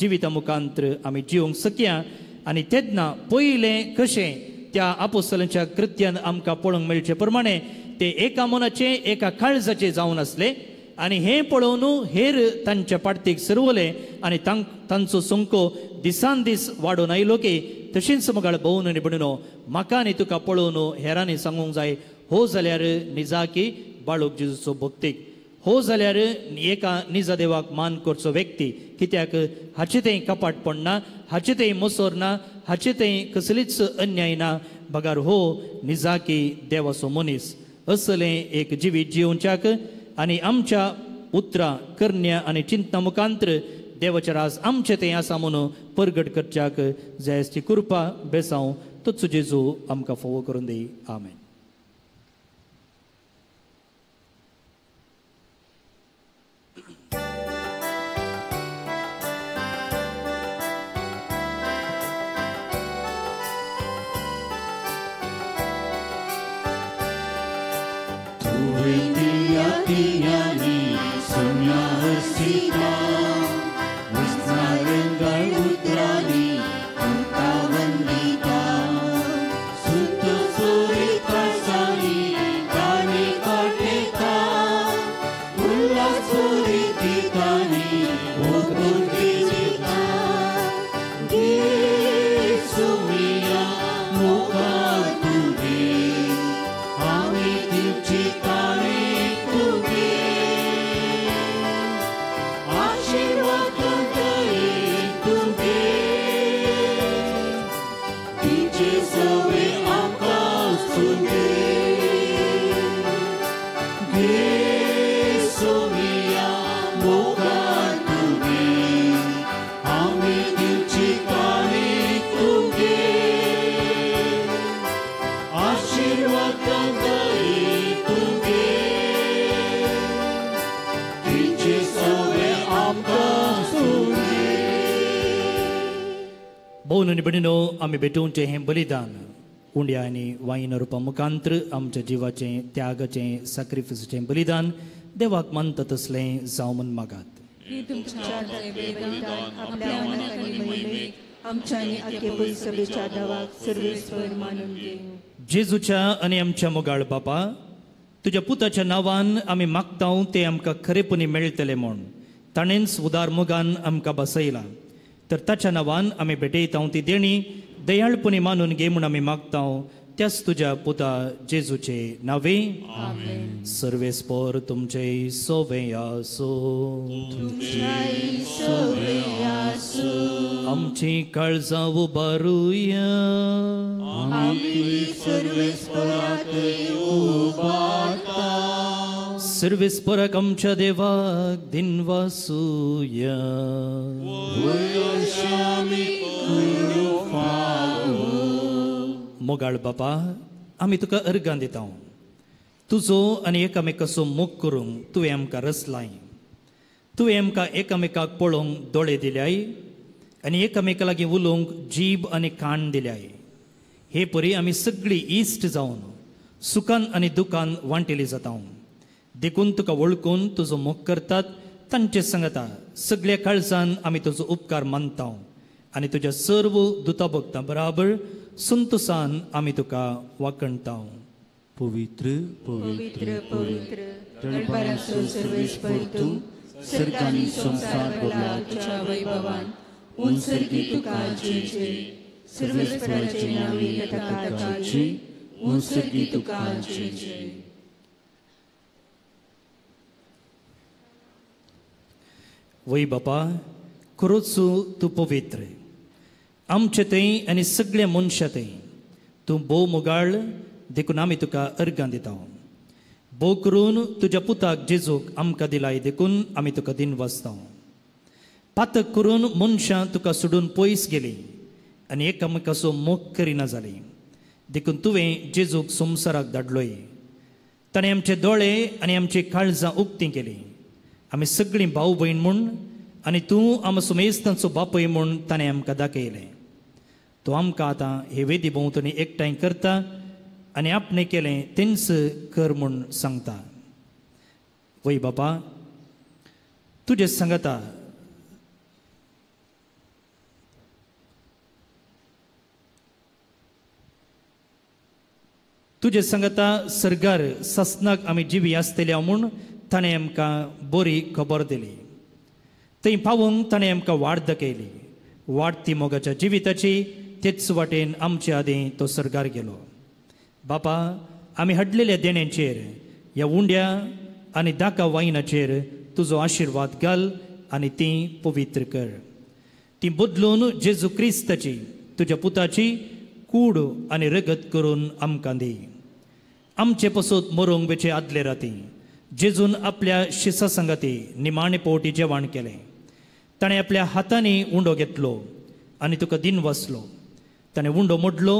जिविता मुखांतर आमी जिवंक शकया. आनी तेन्ना पयलें कशें त्या आपोस्तलांच्या कृत्यान आमकां पळोवंक मेळचे प्रमाणे ते एका मनाचे एका काळजाचे जावन आसले आनी हें पळोवन हेर तांच्या पार्टीक सरवले आनी तांचो संको दिसान दीस वाडोवन आयलो की तशेंच मगाळ भोवन आनी भयणीनो, म्हाका आनी तुका पळोवन हेरांनी सांगूंक जाय, हो जाल्यार निजाकी बाळूक जेजूचो भक्तीक, हो जाल्यार एका निजा देवाक मान करचो व्यक्ती. कित्याक हाचे थंय कपाटपण ना, हाचे थंय मसोर ना, हाचे थंय कसलीच अन्याय ना, बगर हो निजाकी देवाचो मनीस. असलें एक जिवीत जिवच्याक आनी आमच्या उतरां करण्या आनी चिंतना मुखांतर देवाचें राज आमचें थंय आसा म्हणून परगट करच्याक जायची कृपा बेसांव तोच जेजू आमकां फोवो करून दी. आमेन. भोवन भयणीनो, आमी भेटोवचें हें बलिदान उंड्या आनी वायन रुपा मुखांतर आमच्या जिवाचें त्यागाचें सॅक्रिफिसाचें बलिदान देवाक मानता तसलें जावं म्हूण मागात. आमच्यानी आख्या पयसभेच्या दावाक सर्वेस्पर मानून घेवं. जेजूच्या आनी आमच्या मोगाळ बापा, तुज्या पुताच्या नांवान आमी मागता ते आमकां खरेपणी मेळटले म्हूण ताणेंच उदार मोगान आमकां बसयला. तर ताच्या नांवान आमी भेटयता ती देणी दयाळपणी मानून घे म्हूण आमी मागता त्याच तुज्या पुता जेजूचे नावे. सर्वेस्पर तुमचे सोवे आसो. आमची काळजां उबारुया. सर्वेस्पराक आमच्या देवाक दिनवासुया. मोगाळ बापा, आमी तुका अर्गां दिता. तुजो आनी एकामेकाचो मोग करूंक तुवें आमकां रचलाय. तुवें आमकां एकामेकाक पळोवंक दोळे दिल्याय आनी एकामेका लागीं उलोवंक जीब आनी कान दिल्याय. हे परी आमी सगळीं इश्ट जावन सुखान आनी दुखान वांटेली जाता. देखून तुका वळखून तुजो मोग करतात तांचे सांगता सगळ्या काळजान आमी तुजो उपकार मानता आनी तुज्या सर्व दुता भक्तां बराबर संतोसान आमी तुका वाखणता. पवित्र पवित्र पवित्र दळपाराचो सर्वेस्पर तूं, सर्गांनी संवसार भरला तुज्या वैभवान. उंचर्गी तुका जय जय. सर्वेस्पराचे नांवे येता ताका जय. उंचर्गी तुका जय जय. वय बापा, खरोच तूं पवित्र आमचे थंय आनी सगळ्या मनशां थंय तूं भोव मोगाळ, देखून आमी तुका अर्गां दिता. भोव करून तुज्या पुताक जेजूक आमकां दिलाय देखून आमी तुका दिनवासता. पातक करून मनशां तुका सोडून पयस गेलीं आनी एकामेकाचो मोग करिना जालीं, देखून तुवें जेजूक संवसाराक धाडलोय. ताणें आमचे दोळे आनी आमची काळजां उक्तीं केलीं. आमी सगळीं भाव भयण म्हूण आनी तूं आमचो सुमेस्तांचो बापूय म्हूण ताणें आमकां दाखयलें. तूं आमकां आतां हे वेदी भोंवतणी एकठांय करता आनी आपणें केलें तेंच कर म्हूण सांगता. वय बापा, तुजें सांगता तुजें सांगता सरकार सासनाक आमी जिवी आसतले म्हूण ताणें आमकां बरी खबर दिली. थंय पावूंक ताणें आमकां वाट दाखयली. वाडती मोगाच्या जिविताची तेच वाटेन आमचे आदीं तो सरकार गेलो. बापा, आमी हाडलेल्या देण्यांचेर ह्या उंड्या आनी दाका वायनाचेर तुजो आशिर्वाद घाल आनी तीं पवित्र कर. तीं बदलून जेजू क्रिस्ताची तुज्या पुताची कूड आनी रगत करून आमकां दी. आमचे पसत मरूंक वेचे आदले राती जेजून आपल्या शिसा संगाती निमाणे पवटी जेवण केलें. ताणें आपल्या हातांनी उंडो घेतलो आनी तुका दिन वाचलो. ताणें उंडो मोडलो,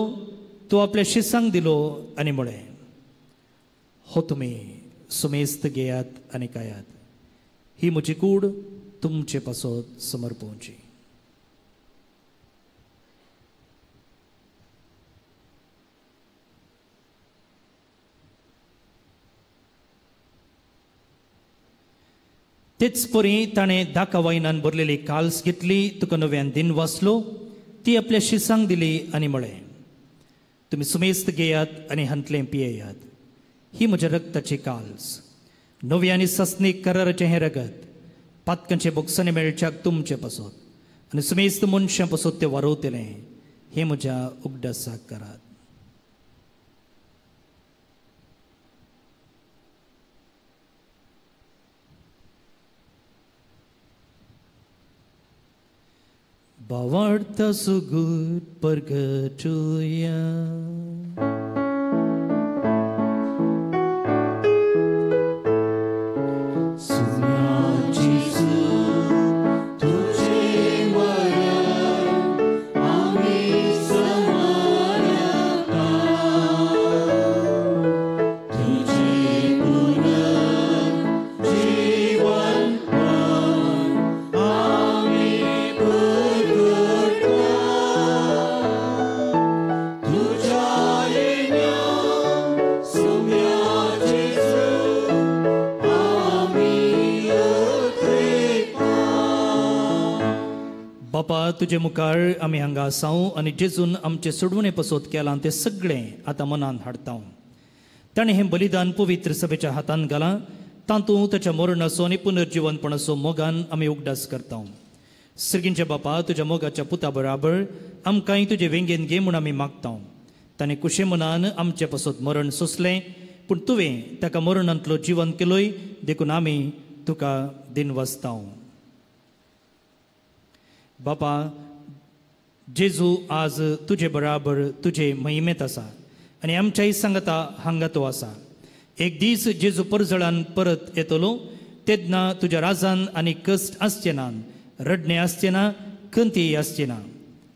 तो आपल्या शिसांक दिलो आनी म्हळें, हो तुमी सुमेस्त घेयात आनी खायात, ही म्हजी कूड तुमचे पासत समर्पोवची. तेच परी ताणें दाका वायनान भरलेली काल्स घेतली, तुका नव्यान दिन वाचलो, ती आपल्या शिसांक दिली आनी म्हळें, तुमी सुमेस्त घेयात आनी हांतलें पियेयात, ही म्हज्या रक्ताची काल्स, नवी आनी सासणीक कराराचें हें रगत पातकांचे बोगसांनी मेळच्याक तुमचे पासत आनी सुमेस्त मनशां पासत तें वारवतलें, हें म्हज्या उगडासाक करात. भावार्थ सुगूर परगटुया. तुझ्या बापा तुजे मुखार आमी हांगा आसाव आनी जेजून आमचे सोडवणे पसोत केलां तें सगळें आतां मनान हाडता. ताणें हें बलिदान पवित्र सभेच्या हातान घालां, तातूंत ताच्या मरणाचो आनी पुनर्जिवनपणाचो मोगान आमी उगडास करता. सर्गींच्या बापा तुज्या मोगाच्या पुता बराबर आमकांय तुजे वेंगेन घे म्हूण आमी मागता. ताणें कुशे मनान आमचे पसत मरण सोंसलें, पूण तुवें ताका मरणांतलो जिवन केलोय, देखून आमी तुका दिनवासता. बापा जेजू आज तुजे बराबर तुजे महिमेंत आसा आनी आमच्याय सांगता हांगा तो आसा. एक दीस जेजू परजळान परत येतलो, तेन्ना तुज्या राजान आनी कश्ट आसचे ना, रडणें आसचें ना, खंती आसची ना.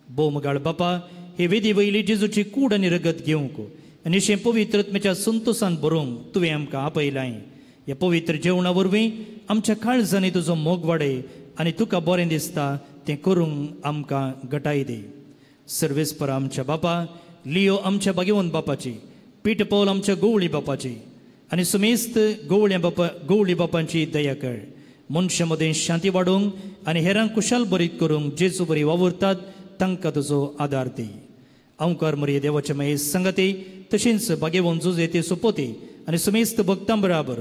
भोवमगाळ बापा हे वेदी वयली जेजूची कूड आनी रगत घेवंक आनी अशें पवित्र आत्म्याच्या संतोसान बरोवंक तुवें आमकां आपयलां. ह्या पवित्र जेवणा वरवीं आमच्या काळजांनी तुजो मोग वाडय आनी तुका बरें दिसता तें करूंक आमकां गटाय दी. सर्वेस्पर आमच्या बापा, लियो आमच्या भाग्यवंत बापाची, पीट पौल आमच्या गोवळी बापाची आनी सुमेस्त गोवळी बापांची दया कर. मनशां मदें शांती वाडोवंक आनी हेरांक कुशाल बरीत करूंक जेजू बरी वावुरतात तांकां तुजो आदार दी. अंकार मरिये देवाचे माये संगती तशेंच भाग्यवंत जुजे ते सोपोती आनी सुमेस्त भक्तां बराबर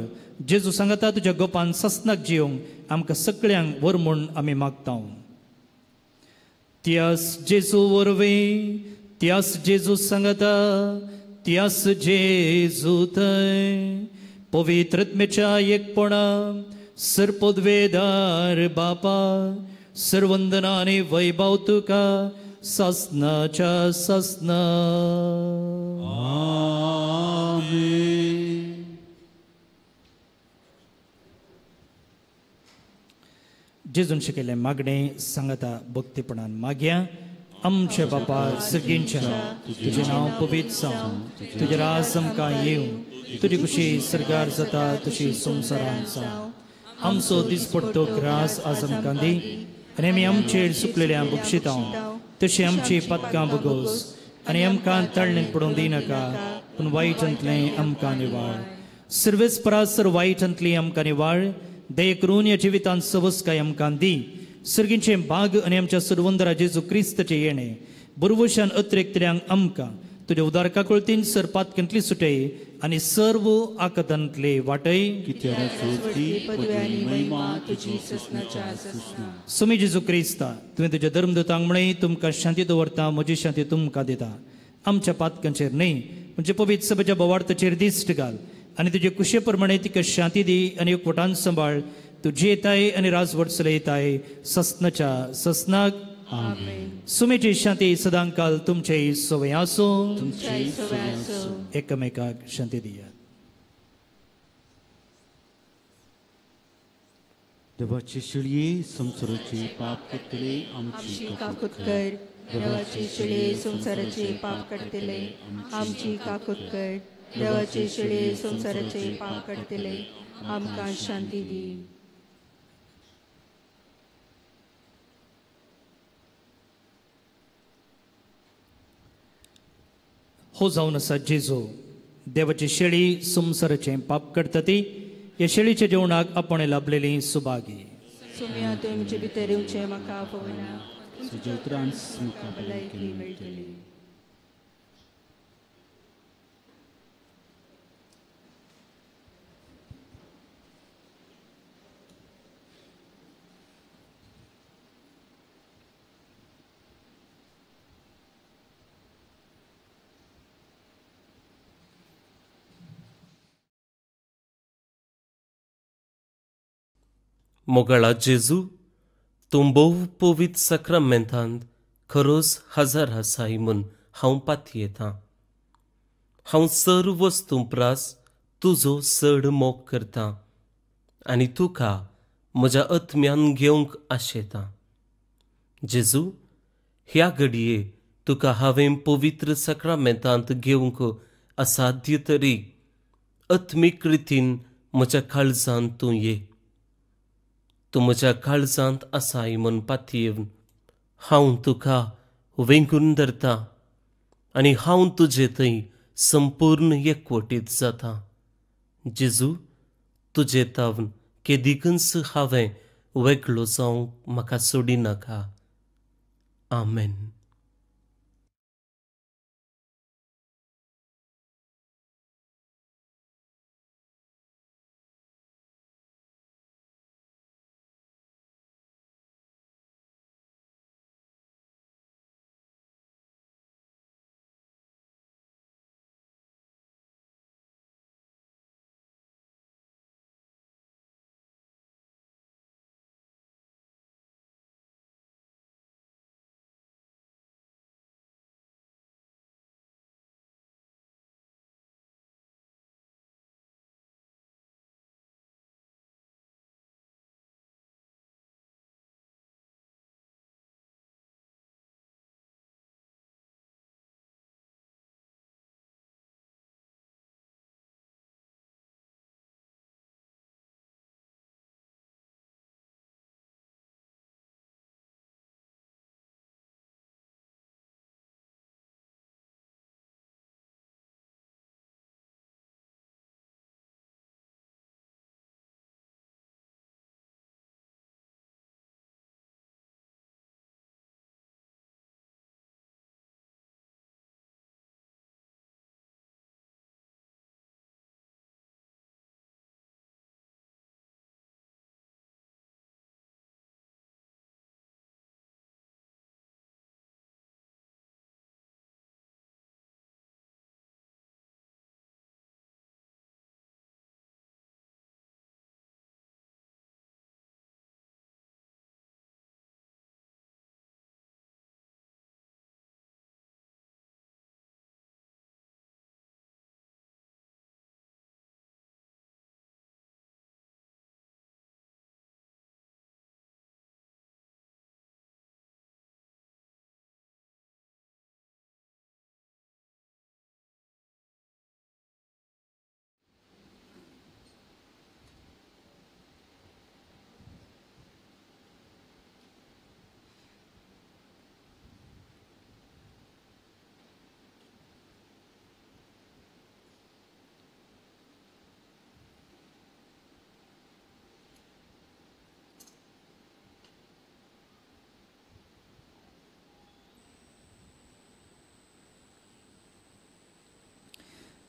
जेजू सांगता तुज्या गोपान ससनाक जिवंक आमकां सगळ्यांक वर म्हूण आमी मागता. त्यास जेजू वरवीं, त्यास जेजू सांगता, त्यास जेजू थंय पवित्र आत्म्याच्या एकपणा सर्पद्वेदार बापा सर्वंदना आनी वैभव तुका सासनाच्या सासना. आमेन. जेजून शिकयल्लें मागणें सांगता भक्तीपणान मागया. आमच्या बापा सर्गींच्या, तुजें नांव पवित्र जावं, तुजें राज आमकां येवं, तुजी खुशी सर्गार जाता तशी संवसारांत जावं. आमचो दिसपडटो ग्रास आज आमकां दी आनी आमी आमचेर चुकलेल्या बक्षितां तशी आमची पातकां बगोस आनी आमकां ताळणेंत पडूंक दिनाका, पूण वायटांतलें आमकां निवाळ. सर्वेच परासर वायटांतली आमकां निवाळ. दया करून ह्या जिवितांत सवसकाय आमकां दी. सर्गींचें भाग आनी आमच्या सरवंदरा जेजू क्रिस्ताचें येणें बरवशान अतिरेकतल्यांक आमकां तुज्या उदार काकुळतीन सर पातकांतली सुटय आनी सर्व आकतांतले वाटय. सुमी जेजू क्रिस्ता, तुवें तुज्या धर्मदूतांक म्हळें तुमकां शांती दवरता, म्हजी शांती तुमकां दिता. आमच्या पातकांचेर न्हय म्हणजे पवित्र सभेच्या बोवार्थाचेर दिश्ट घाल आनी तुजे कुशे प्रमाणे तिका शांती दी आनी एकवटान सांबाळ. तुजी येताय आनी राजवट चलयताय ससनाच्या ससनाक. सुमेची शांती सदांकाल तुमचे सवय आसूं. एकामेकाक शांती दियात. देवाचे शिळये संवसाराचे पाप करतले आमची काकूत कर. देवाचे शिळये संवसाराचे पाप करतले आमची काकूत कर. देवाचे शिळये संवसाराचे पाप करतले आमकां शांती दी. हो जावन आसा जेजू देवाची शेळी संवसाराचें पाप करता ती ह्या शेळीच्या जेवणाक आपण लाभलेली सुभागी. सुम्या तुमचे भितर येवचें म्हाका आपोवना, तुज्या उतरान म्हाका भलायकी मेळटली. मोगाळा जेजू, तूं भोव पवित्र साक्रामेंतांत खरोच हजर आसाय म्हूण हांव पातयेतां. हांव सर्व वस्तूं प्रास तुजो चड मोग करतां आनी तुका म्हज्या आत्म्यान घेवंक आशेतां. जेजू, ह्या घडये तुका हांवें पवित्र साक्रामेंतांत घेवंक असाध्य तरी आत्मीक रितीन म्हज्या काळजांत तूं ये. तूं म्हज्या काळजांत आसाय म्हूण पातयेवन हांव तुका वेंगून धरतां आनी हांव तुजे थंय संपूर्ण एकवटीत जाता. जेजू, तुजे तावन केदिकूच हांवें वेगळो जावंक म्हाका सोडिनाका. आमेन.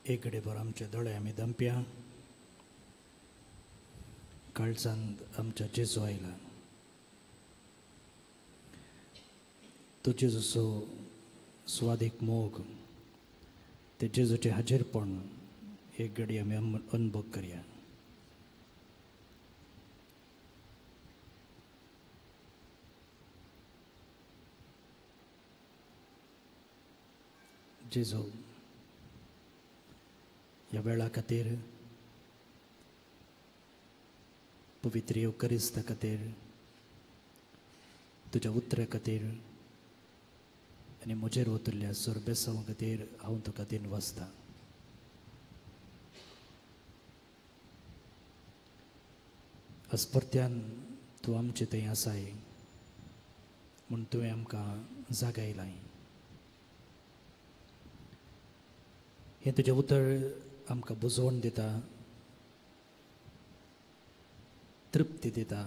एक घडीभर आमचे दोळे आमी दमप्या काळजांत आमच्या जेजू आयला. तो जेजूचो स्वादीक मोग, ते जेजूचें हाजीरपण एक घडी आमी अनुभव करया. जेजू ह्या वेळा खातीर, पवित्र येवकरिस्ता खातीर, तुज्या उतरा खातीर आनी म्हजेर वतल्या सोरबेसांव खातीर हांव तुका दिन वाचतां. अस्पर्त्यान तूं आमचे थंय आसाय म्हूण तुवें आमकां जागायलाय. हें तुजें उतर आमकां बुजवण दिता, तृप्ती दिता,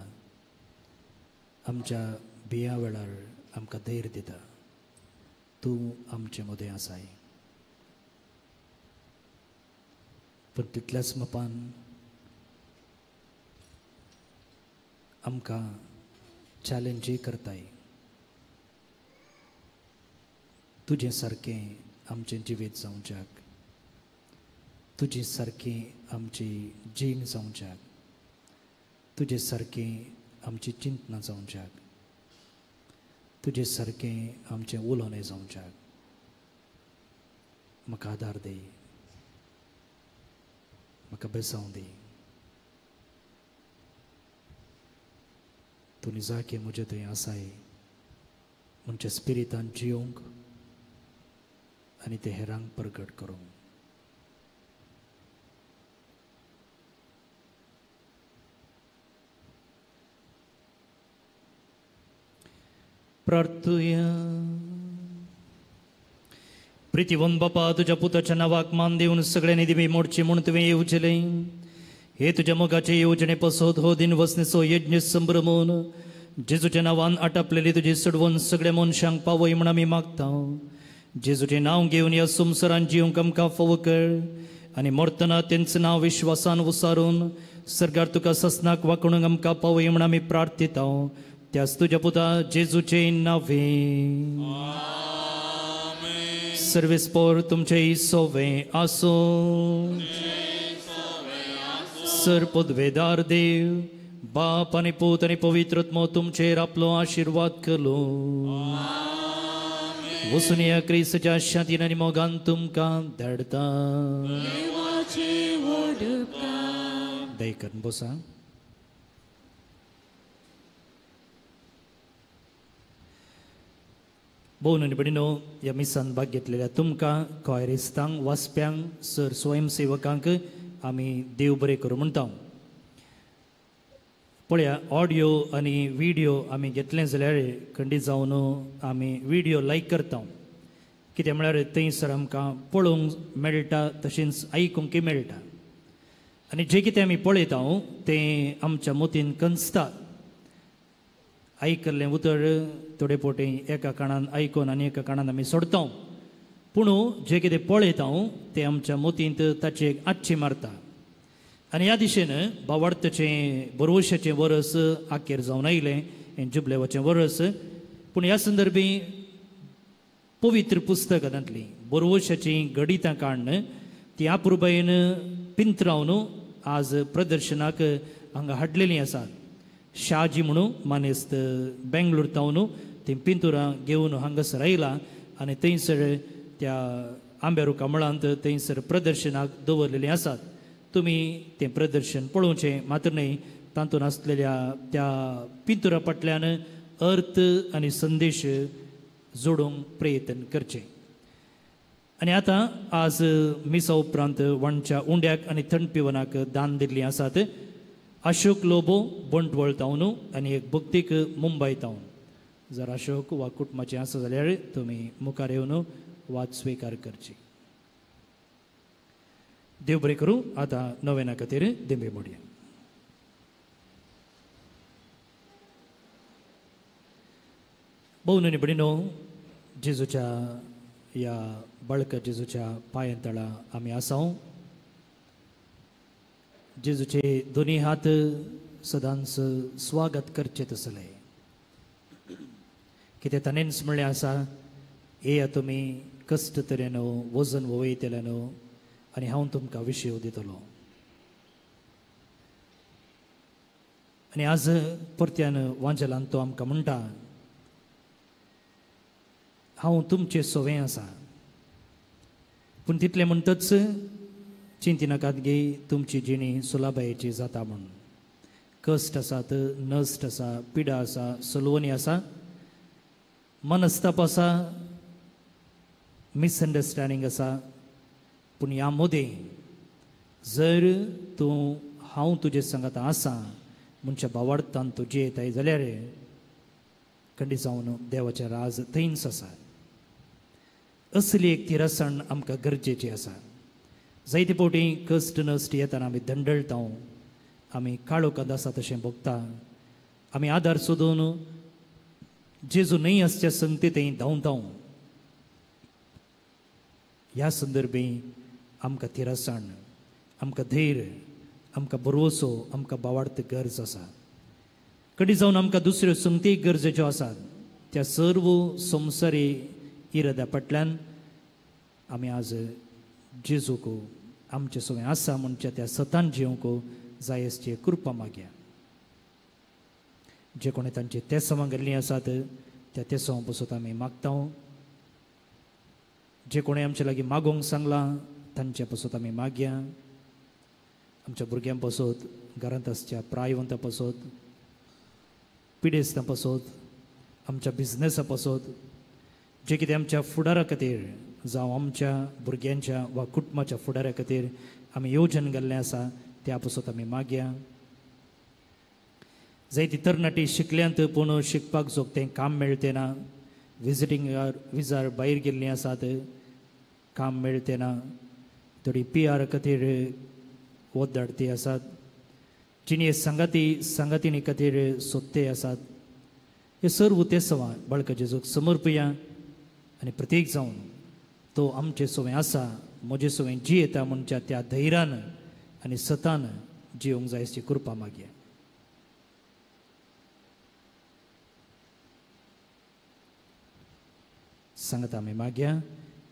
आमच्या बिया वेळार आमकां धैर्य दिता. तूं आमचे मदें आसाय. पूण तितल्याच मापान आमकां चॅलेंजूय करताय. तुजें सारकें आमचें जिवीत जावच्याक, तुजी सारकी आमची जीण जावच्याक, तुजे सारकी आमची चिंतना जावच्याक, तुजे सारकें आमचें उलोवणें जावच्याक म्हाका आदार दी, म्हाका बेसांव दी. तूं निजाके म्हजे थंय आसाय म्हणचे स्पिरितान जियोंक आनी ते हेरांक प्रगट करूंक. प्रार्थुया. प्रितीवन बापा, तुज्या पुताच्या नांवाक मान दिवन सगळ्यांनी दिमी मोडची म्हूण तुवें येवजलें. हे तुज्या मोगाचे येवजणे पसत हो दिन वसणेचो यज्ञ संभ्रमून जेजूच्या नांवान आटापलेली तुजी सोडवून सगळ्या मनशांक पावय म्हूण आमी मागता. जेजूचें नांव घेवन ह्या संवसारान जिवंक आमकां फावो कर आनी मरतना तेंच नांव विश्वासान उसारून सरकार तुका ससनाक वांकणूंक आमकां पावय म्हूण आमी प्रार्थिता. त्याच तुज्या पुता जेजूचें नांवे. सर्वेस्पोर तुमचें सोवे आसूं. सर पदवेदार देव बाप आनी पूत आनी पवित्र आत्मो तुमचेर आपलो आशिर्वाद करूं. वचून ह्या क्रिस्ताच्या शांतीन आनी मोगान तुमकां धाडटा. दया करून बसा. भोवन आनी भयणीनो, ह्या मिसान भाग घेतलेल्या तुमकां कॉयरिस्तांक, वाचप्यांक, सर स्वयंसेवकांक आमी देव बरें करूं म्हणटा. पळया, ऑडियो आनी व्हिडियो आमी घेतलें जाल्यार खंडीत जावन आमी व्हिडियो लायक करता. कितें म्हळ्यार थंयसर आमकां पळोवंक मेळटा तशेंच आयकूंकय मेळटा आनी जें कितें आमी पळयता तें आमच्या मतीन कंचता. आयकल्लें उतर थोडे फावटी एका काणान आयकून आनी एका काणान आमी सोडता, पूण जें कितें पळयता तें आमच्या मतींत ताची एक आच्छी मारता. आनी ह्या दिशेन भावार्थाचें बरवशाचें वरस आखेर जावन आयलें, हें जुबलेवाचें वरस. पूण ह्या संदर्भी पवित्र पुस्तकांतलीं बरवशाचीं गणितां काडून ती आपुरबायेन पिंतरावन आज प्रदर्शनाक हांगा हाडलेलीं आसात. शाजी म्हणून मानेस्त बेंगलोर तावन ती पिंतुरां घेवन हांगासर आयला आनी थंयसर त्या आंब्या रुखा मुळांत थंयसर प्रदर्शनाक दवरलेलीं आसात. तुमी तें प्रदर्शन पळोवचें मात्र न्हय, तातूंत आसलेल्या त्या पिंतुरा फाटल्यान अर्थ आनी संदेश जोडूंक प्रयत्न करचें. आनी आतां आज मिसा उपरांत वांटच्या उंड्याक आनी थंड पिवनाक दान दिल्लीं आसात. अशोक लोबो बंटवळ तावन आनी एक भक्तीक मुंबय तावन. जर अशोक वा कुटुंबाचें आसा जाल्यार तुमी मुखार येवन वाद स्विकार करची. देव बरें करूं. आतां नोवेना खातीर दिंबी मोडया. भोवन आनी भयणीनो, जेजूच्या ह्या बाळका जेजूच्या पांयां तळा आमी आसाव. जेजूचे दोनी हात सदांच स्वागत करचें तसलें. कितें ताणेंच म्हणलें आसा, येया तुमी कश्ट तरेन वजन वयतल्यान आनी हांव तुमकां विशय दितलो. आनी आज परत्यान वांजेलान तो आमकां म्हणटा, हांव तुमचें सोवें आसा. पूण तितलें म्हणटच चिंतिनाकात गे, तुमची जिणी सुलाबायेची जाता म्हूण. कश्ट आसात, नश्ट आसा, पिडा आसा, सलवणी आसा, मनस्ताप आसा, मिसअंडरस्टँडींग आसा. पूण ह्या मदें जर तूं हांव तुजे सांगात आसा म्हणच्या भावार्थान तूं जियेताय जाल्यार खंडीत जावन देवाचें राज थंयच आसा. असली एक थिरसाण आमकां गरजेची आसा. जायते फावटी कश्ट नश्ट येतना आमी दंडळटा, आमी काळोखांत आसा तशें भोगता, आमी आदार सोदून जेजू न्हय आसच्या संगती थंय धांवता. ह्या संदर्भी आमकां थिरसाण, आमकां धैर्य, आमकां भरवसो, आमकां भावार्थ गरज आसा. कडी जावन आमकां दुसऱ्यो संगती गरजेच्यो आसात. त्या सर्व संवसारी इराद्या फाटल्यान आमी आज जेजूक आमचे सगळें आसा म्हणच्या त्या सतान जिवंक जाय आसची कृपा मागया. जे कोणें तांची तेसांवां गेल्लीं आसात त्या तेसांवां पसून आमी मागता. जे कोणें आमचे लागीं मागोवंक सांगलां तांचे पसून आमी मागया. आमच्या भुरग्यां पसत, घरांत आसच्या प्रायवंता पसत, पिडेस्तां पसत, आमच्या बिजनसा पसत, जे कितें आमच्या फुडारा खातीर जावं आमच्या भुरग्यांच्या वा कुटुंबाच्या फुडारा खातीर आमी योजन घाल्लें आसा त्या पसत आमी मागया. जायती तरणाटी शिकल्यांत पूण शिकपाक जोगतें काम मेळतें ना, विजिटींग विजार भायर गेल्लीं आसात, काम मेळतें ना, थोडी पी आर खातीर वत धाडती आसात, जिणे सांगाती सांगातिणी खातीर सोदते आसात. हे सर्व तेसवां बाळका जेजूक समर्पया आनी प्रत्येक जावन तो आमचे सोवें आसा, म्हजे सोवें जियेता म्हणच्या त्या धैर्यान आनी सतान जिवंक जाय अशी कृपा मागया. सांगता आमी मागया.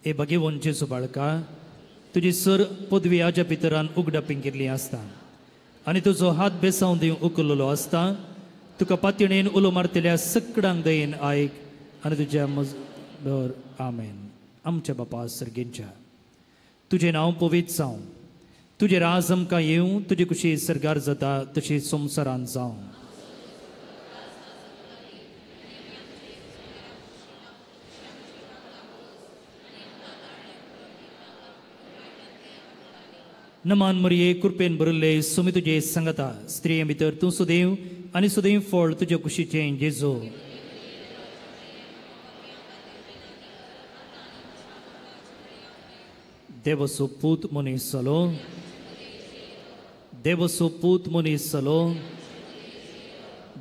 ए भगेवन जेजू बाळका, तुजी सर पदवी आज्या पितरान उगडा पिंकिल्ली आसता आनी तुजो हात बेसावन दिवन उखल्लो आसता. तुका पातयणेन उलो मारतल्या सकडांक दयेन आयक आनी तुज्या मजबर आमेन. आमच्या बापा सर्गेंच्या, तुजें नांव पवित्र जावं, तुजें राज आमकां येवं, तुजी कुशी सर्गार जाता तशी संवसारान जावं. नमान मरिये, कृपेन भरिल्ले, सुमी तुजे सांगता, स्त्रिये भितर तूं सुदैव आनी सुदैव फळ तुजे कुशीचें जेजू. देवसो पूत मनीस जालो, देवसो पूत मनीस जालो,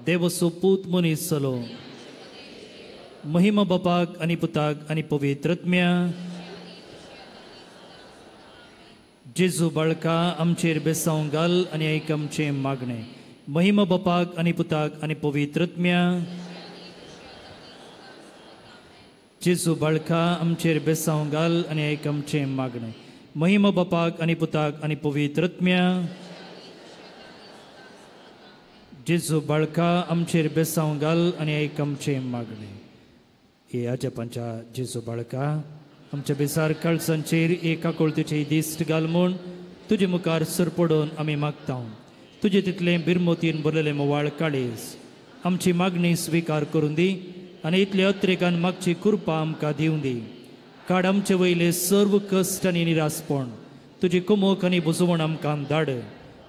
देवसो पूत मनीस जालो. महिमा बापाक आनी पुताक आनी पवित्र आत्म्या. जेजू बाळका, आमचेर बेसांव घाल आनी आयक आमचें मागणें. महिमा बापाक आनी पुताक आनी पवित्र आत्म्या. जेजू बाळका, आमचेर बेसांव घाल आनी आयक आमचें मागणें. महिमा बापाक आनी पुताक आनी पवित्र आत्म्या. जेजू बाळका, आमचेर बेसांव घाल आनी आयक आमचें मागणें. हे आजपांच्या जेजू बाळका, आमच्या बेसार काळजांचेर एक आकोळतेचे दिश्ट घाल म्हूण तुजे मुखार सरपडून आमी मागता. तुजे तितलें बिरमोतीन भरलेलें मोवाळ काळीज आमची मागणी स्विकार करून दी आनी इतले अत्रेकान मागची कृपा आमकां दिवं दी. काड आमचे वयले सर्व कश्ट आनी निरासपण, तुजी कुमोक आनी बुजवण आमकां धाड.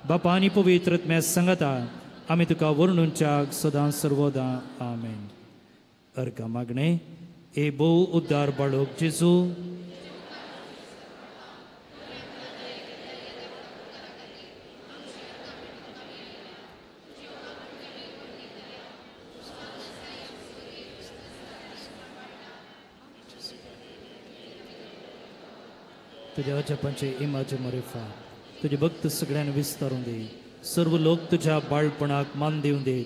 बापा आनी पवित्र आत्म्या सांगता आमी तुका वर्णुच्याक सदां सर्वदां. आमेन. अर्घा मागणें. ए भोव उद्दार बाळोक जेजू, तुज्या अजपांचे इमाजे मरेफा तुजे भक्त सगळ्यांनी विस्तारून दे. सर्व लोक तुज्या बाळपणाक मान दिवन दे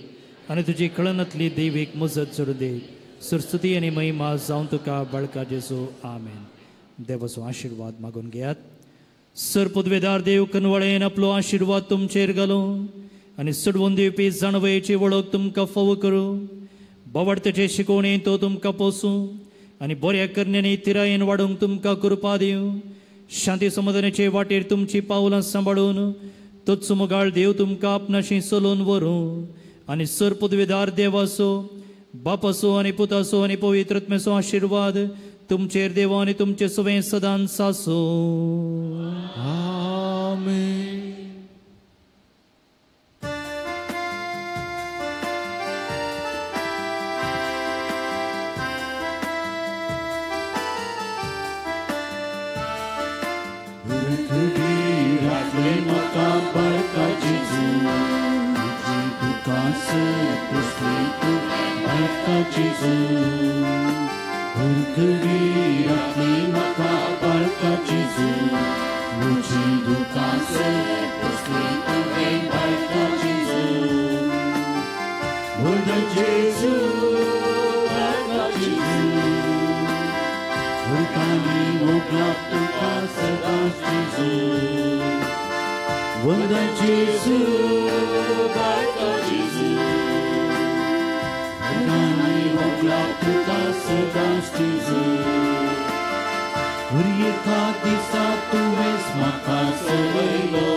आनी तुजी कळनातली देवीक मजत जोडून दे. सरस्वती आनी महिमा जावन तुका बाळका जेजू. आमेन. देवाचो आशिर्वाद मागून घेयात. सर पदवेदार देव कनवळेन आपलो आशिर्वाद तुमचेर घालूं आनी सोडवून दिवपी जाणवयेची वळख तुमकां फावो करूं. बावडतेचे शिकोवणे तो तुमकां पोसूं आनी बऱ्या करण्यांनी तिरायेन वाडोवंक तुमकां कृपा दिवं. शांती समाधानाचे वाटेर तुमची पावलां सांबाळून तोच मोगाळ देव तुमकां आपणाशी चलोवन व्हरूं आनी सर पदवेदार देवाचो, बापाचो आनी पुताचो आनी पवित्र आत्म्याचो आशिर्वाद तुमचेर देवा आनी तुमचे सवें सदांच आसूं. आमेन. म्हाका बाळका जेजू, तुजी दुकां पुसली तूं बाळका जेजू. हरघडी राखली म्हाका बाळका जेजू, म्हजी दुकां पुसली तुवें बाळका जेजू. व्हड जेजू बाळका जेजू, हरकानी मोगला तुका सदांच जेजू. वंदन जेजू बाळका जेजू, हरकानी मोगला तुका सदांच जेजू. हर एका दिसा तुवेंच म्हाका चलयलो,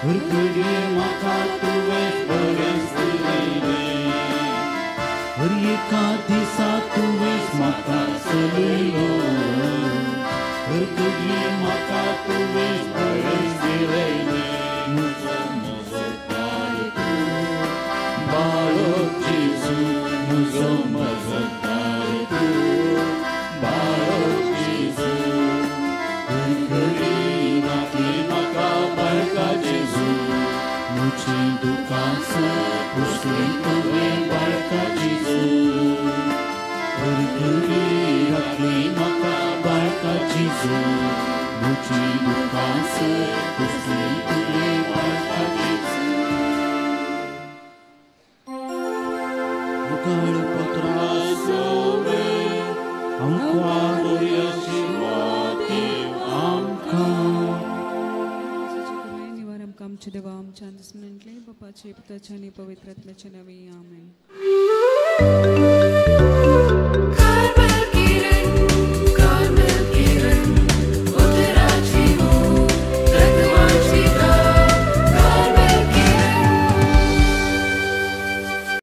हर घडये म्हाका तुवेंच बरेंच दिलें. हर एका दिसा तुवेंच म्हाका चलयलो, हर घडये म्हाका तुवेंच बरेंच दिलें. म्हजो मजतगार तूं बाळक जेजू, म्हजो मजतगार तूं बाळक जेजू. हर घडी राखली म्हाका बाळका म्हजी दुकां पुसली तुवें बाळका जेजू, गरगरी राखली म्हाका बाळका जेजू, म्हजी दुकां पुसली तुवें बाळका जेजू. मुखाळ पत्रासोवे आमकां दर्याची आमकां निवार आमकां आमच्या देवा आमच्या दुस्मनांतले बापाचे पुताचे आनी पवित्र आत्म्याचे नांवी आमेन.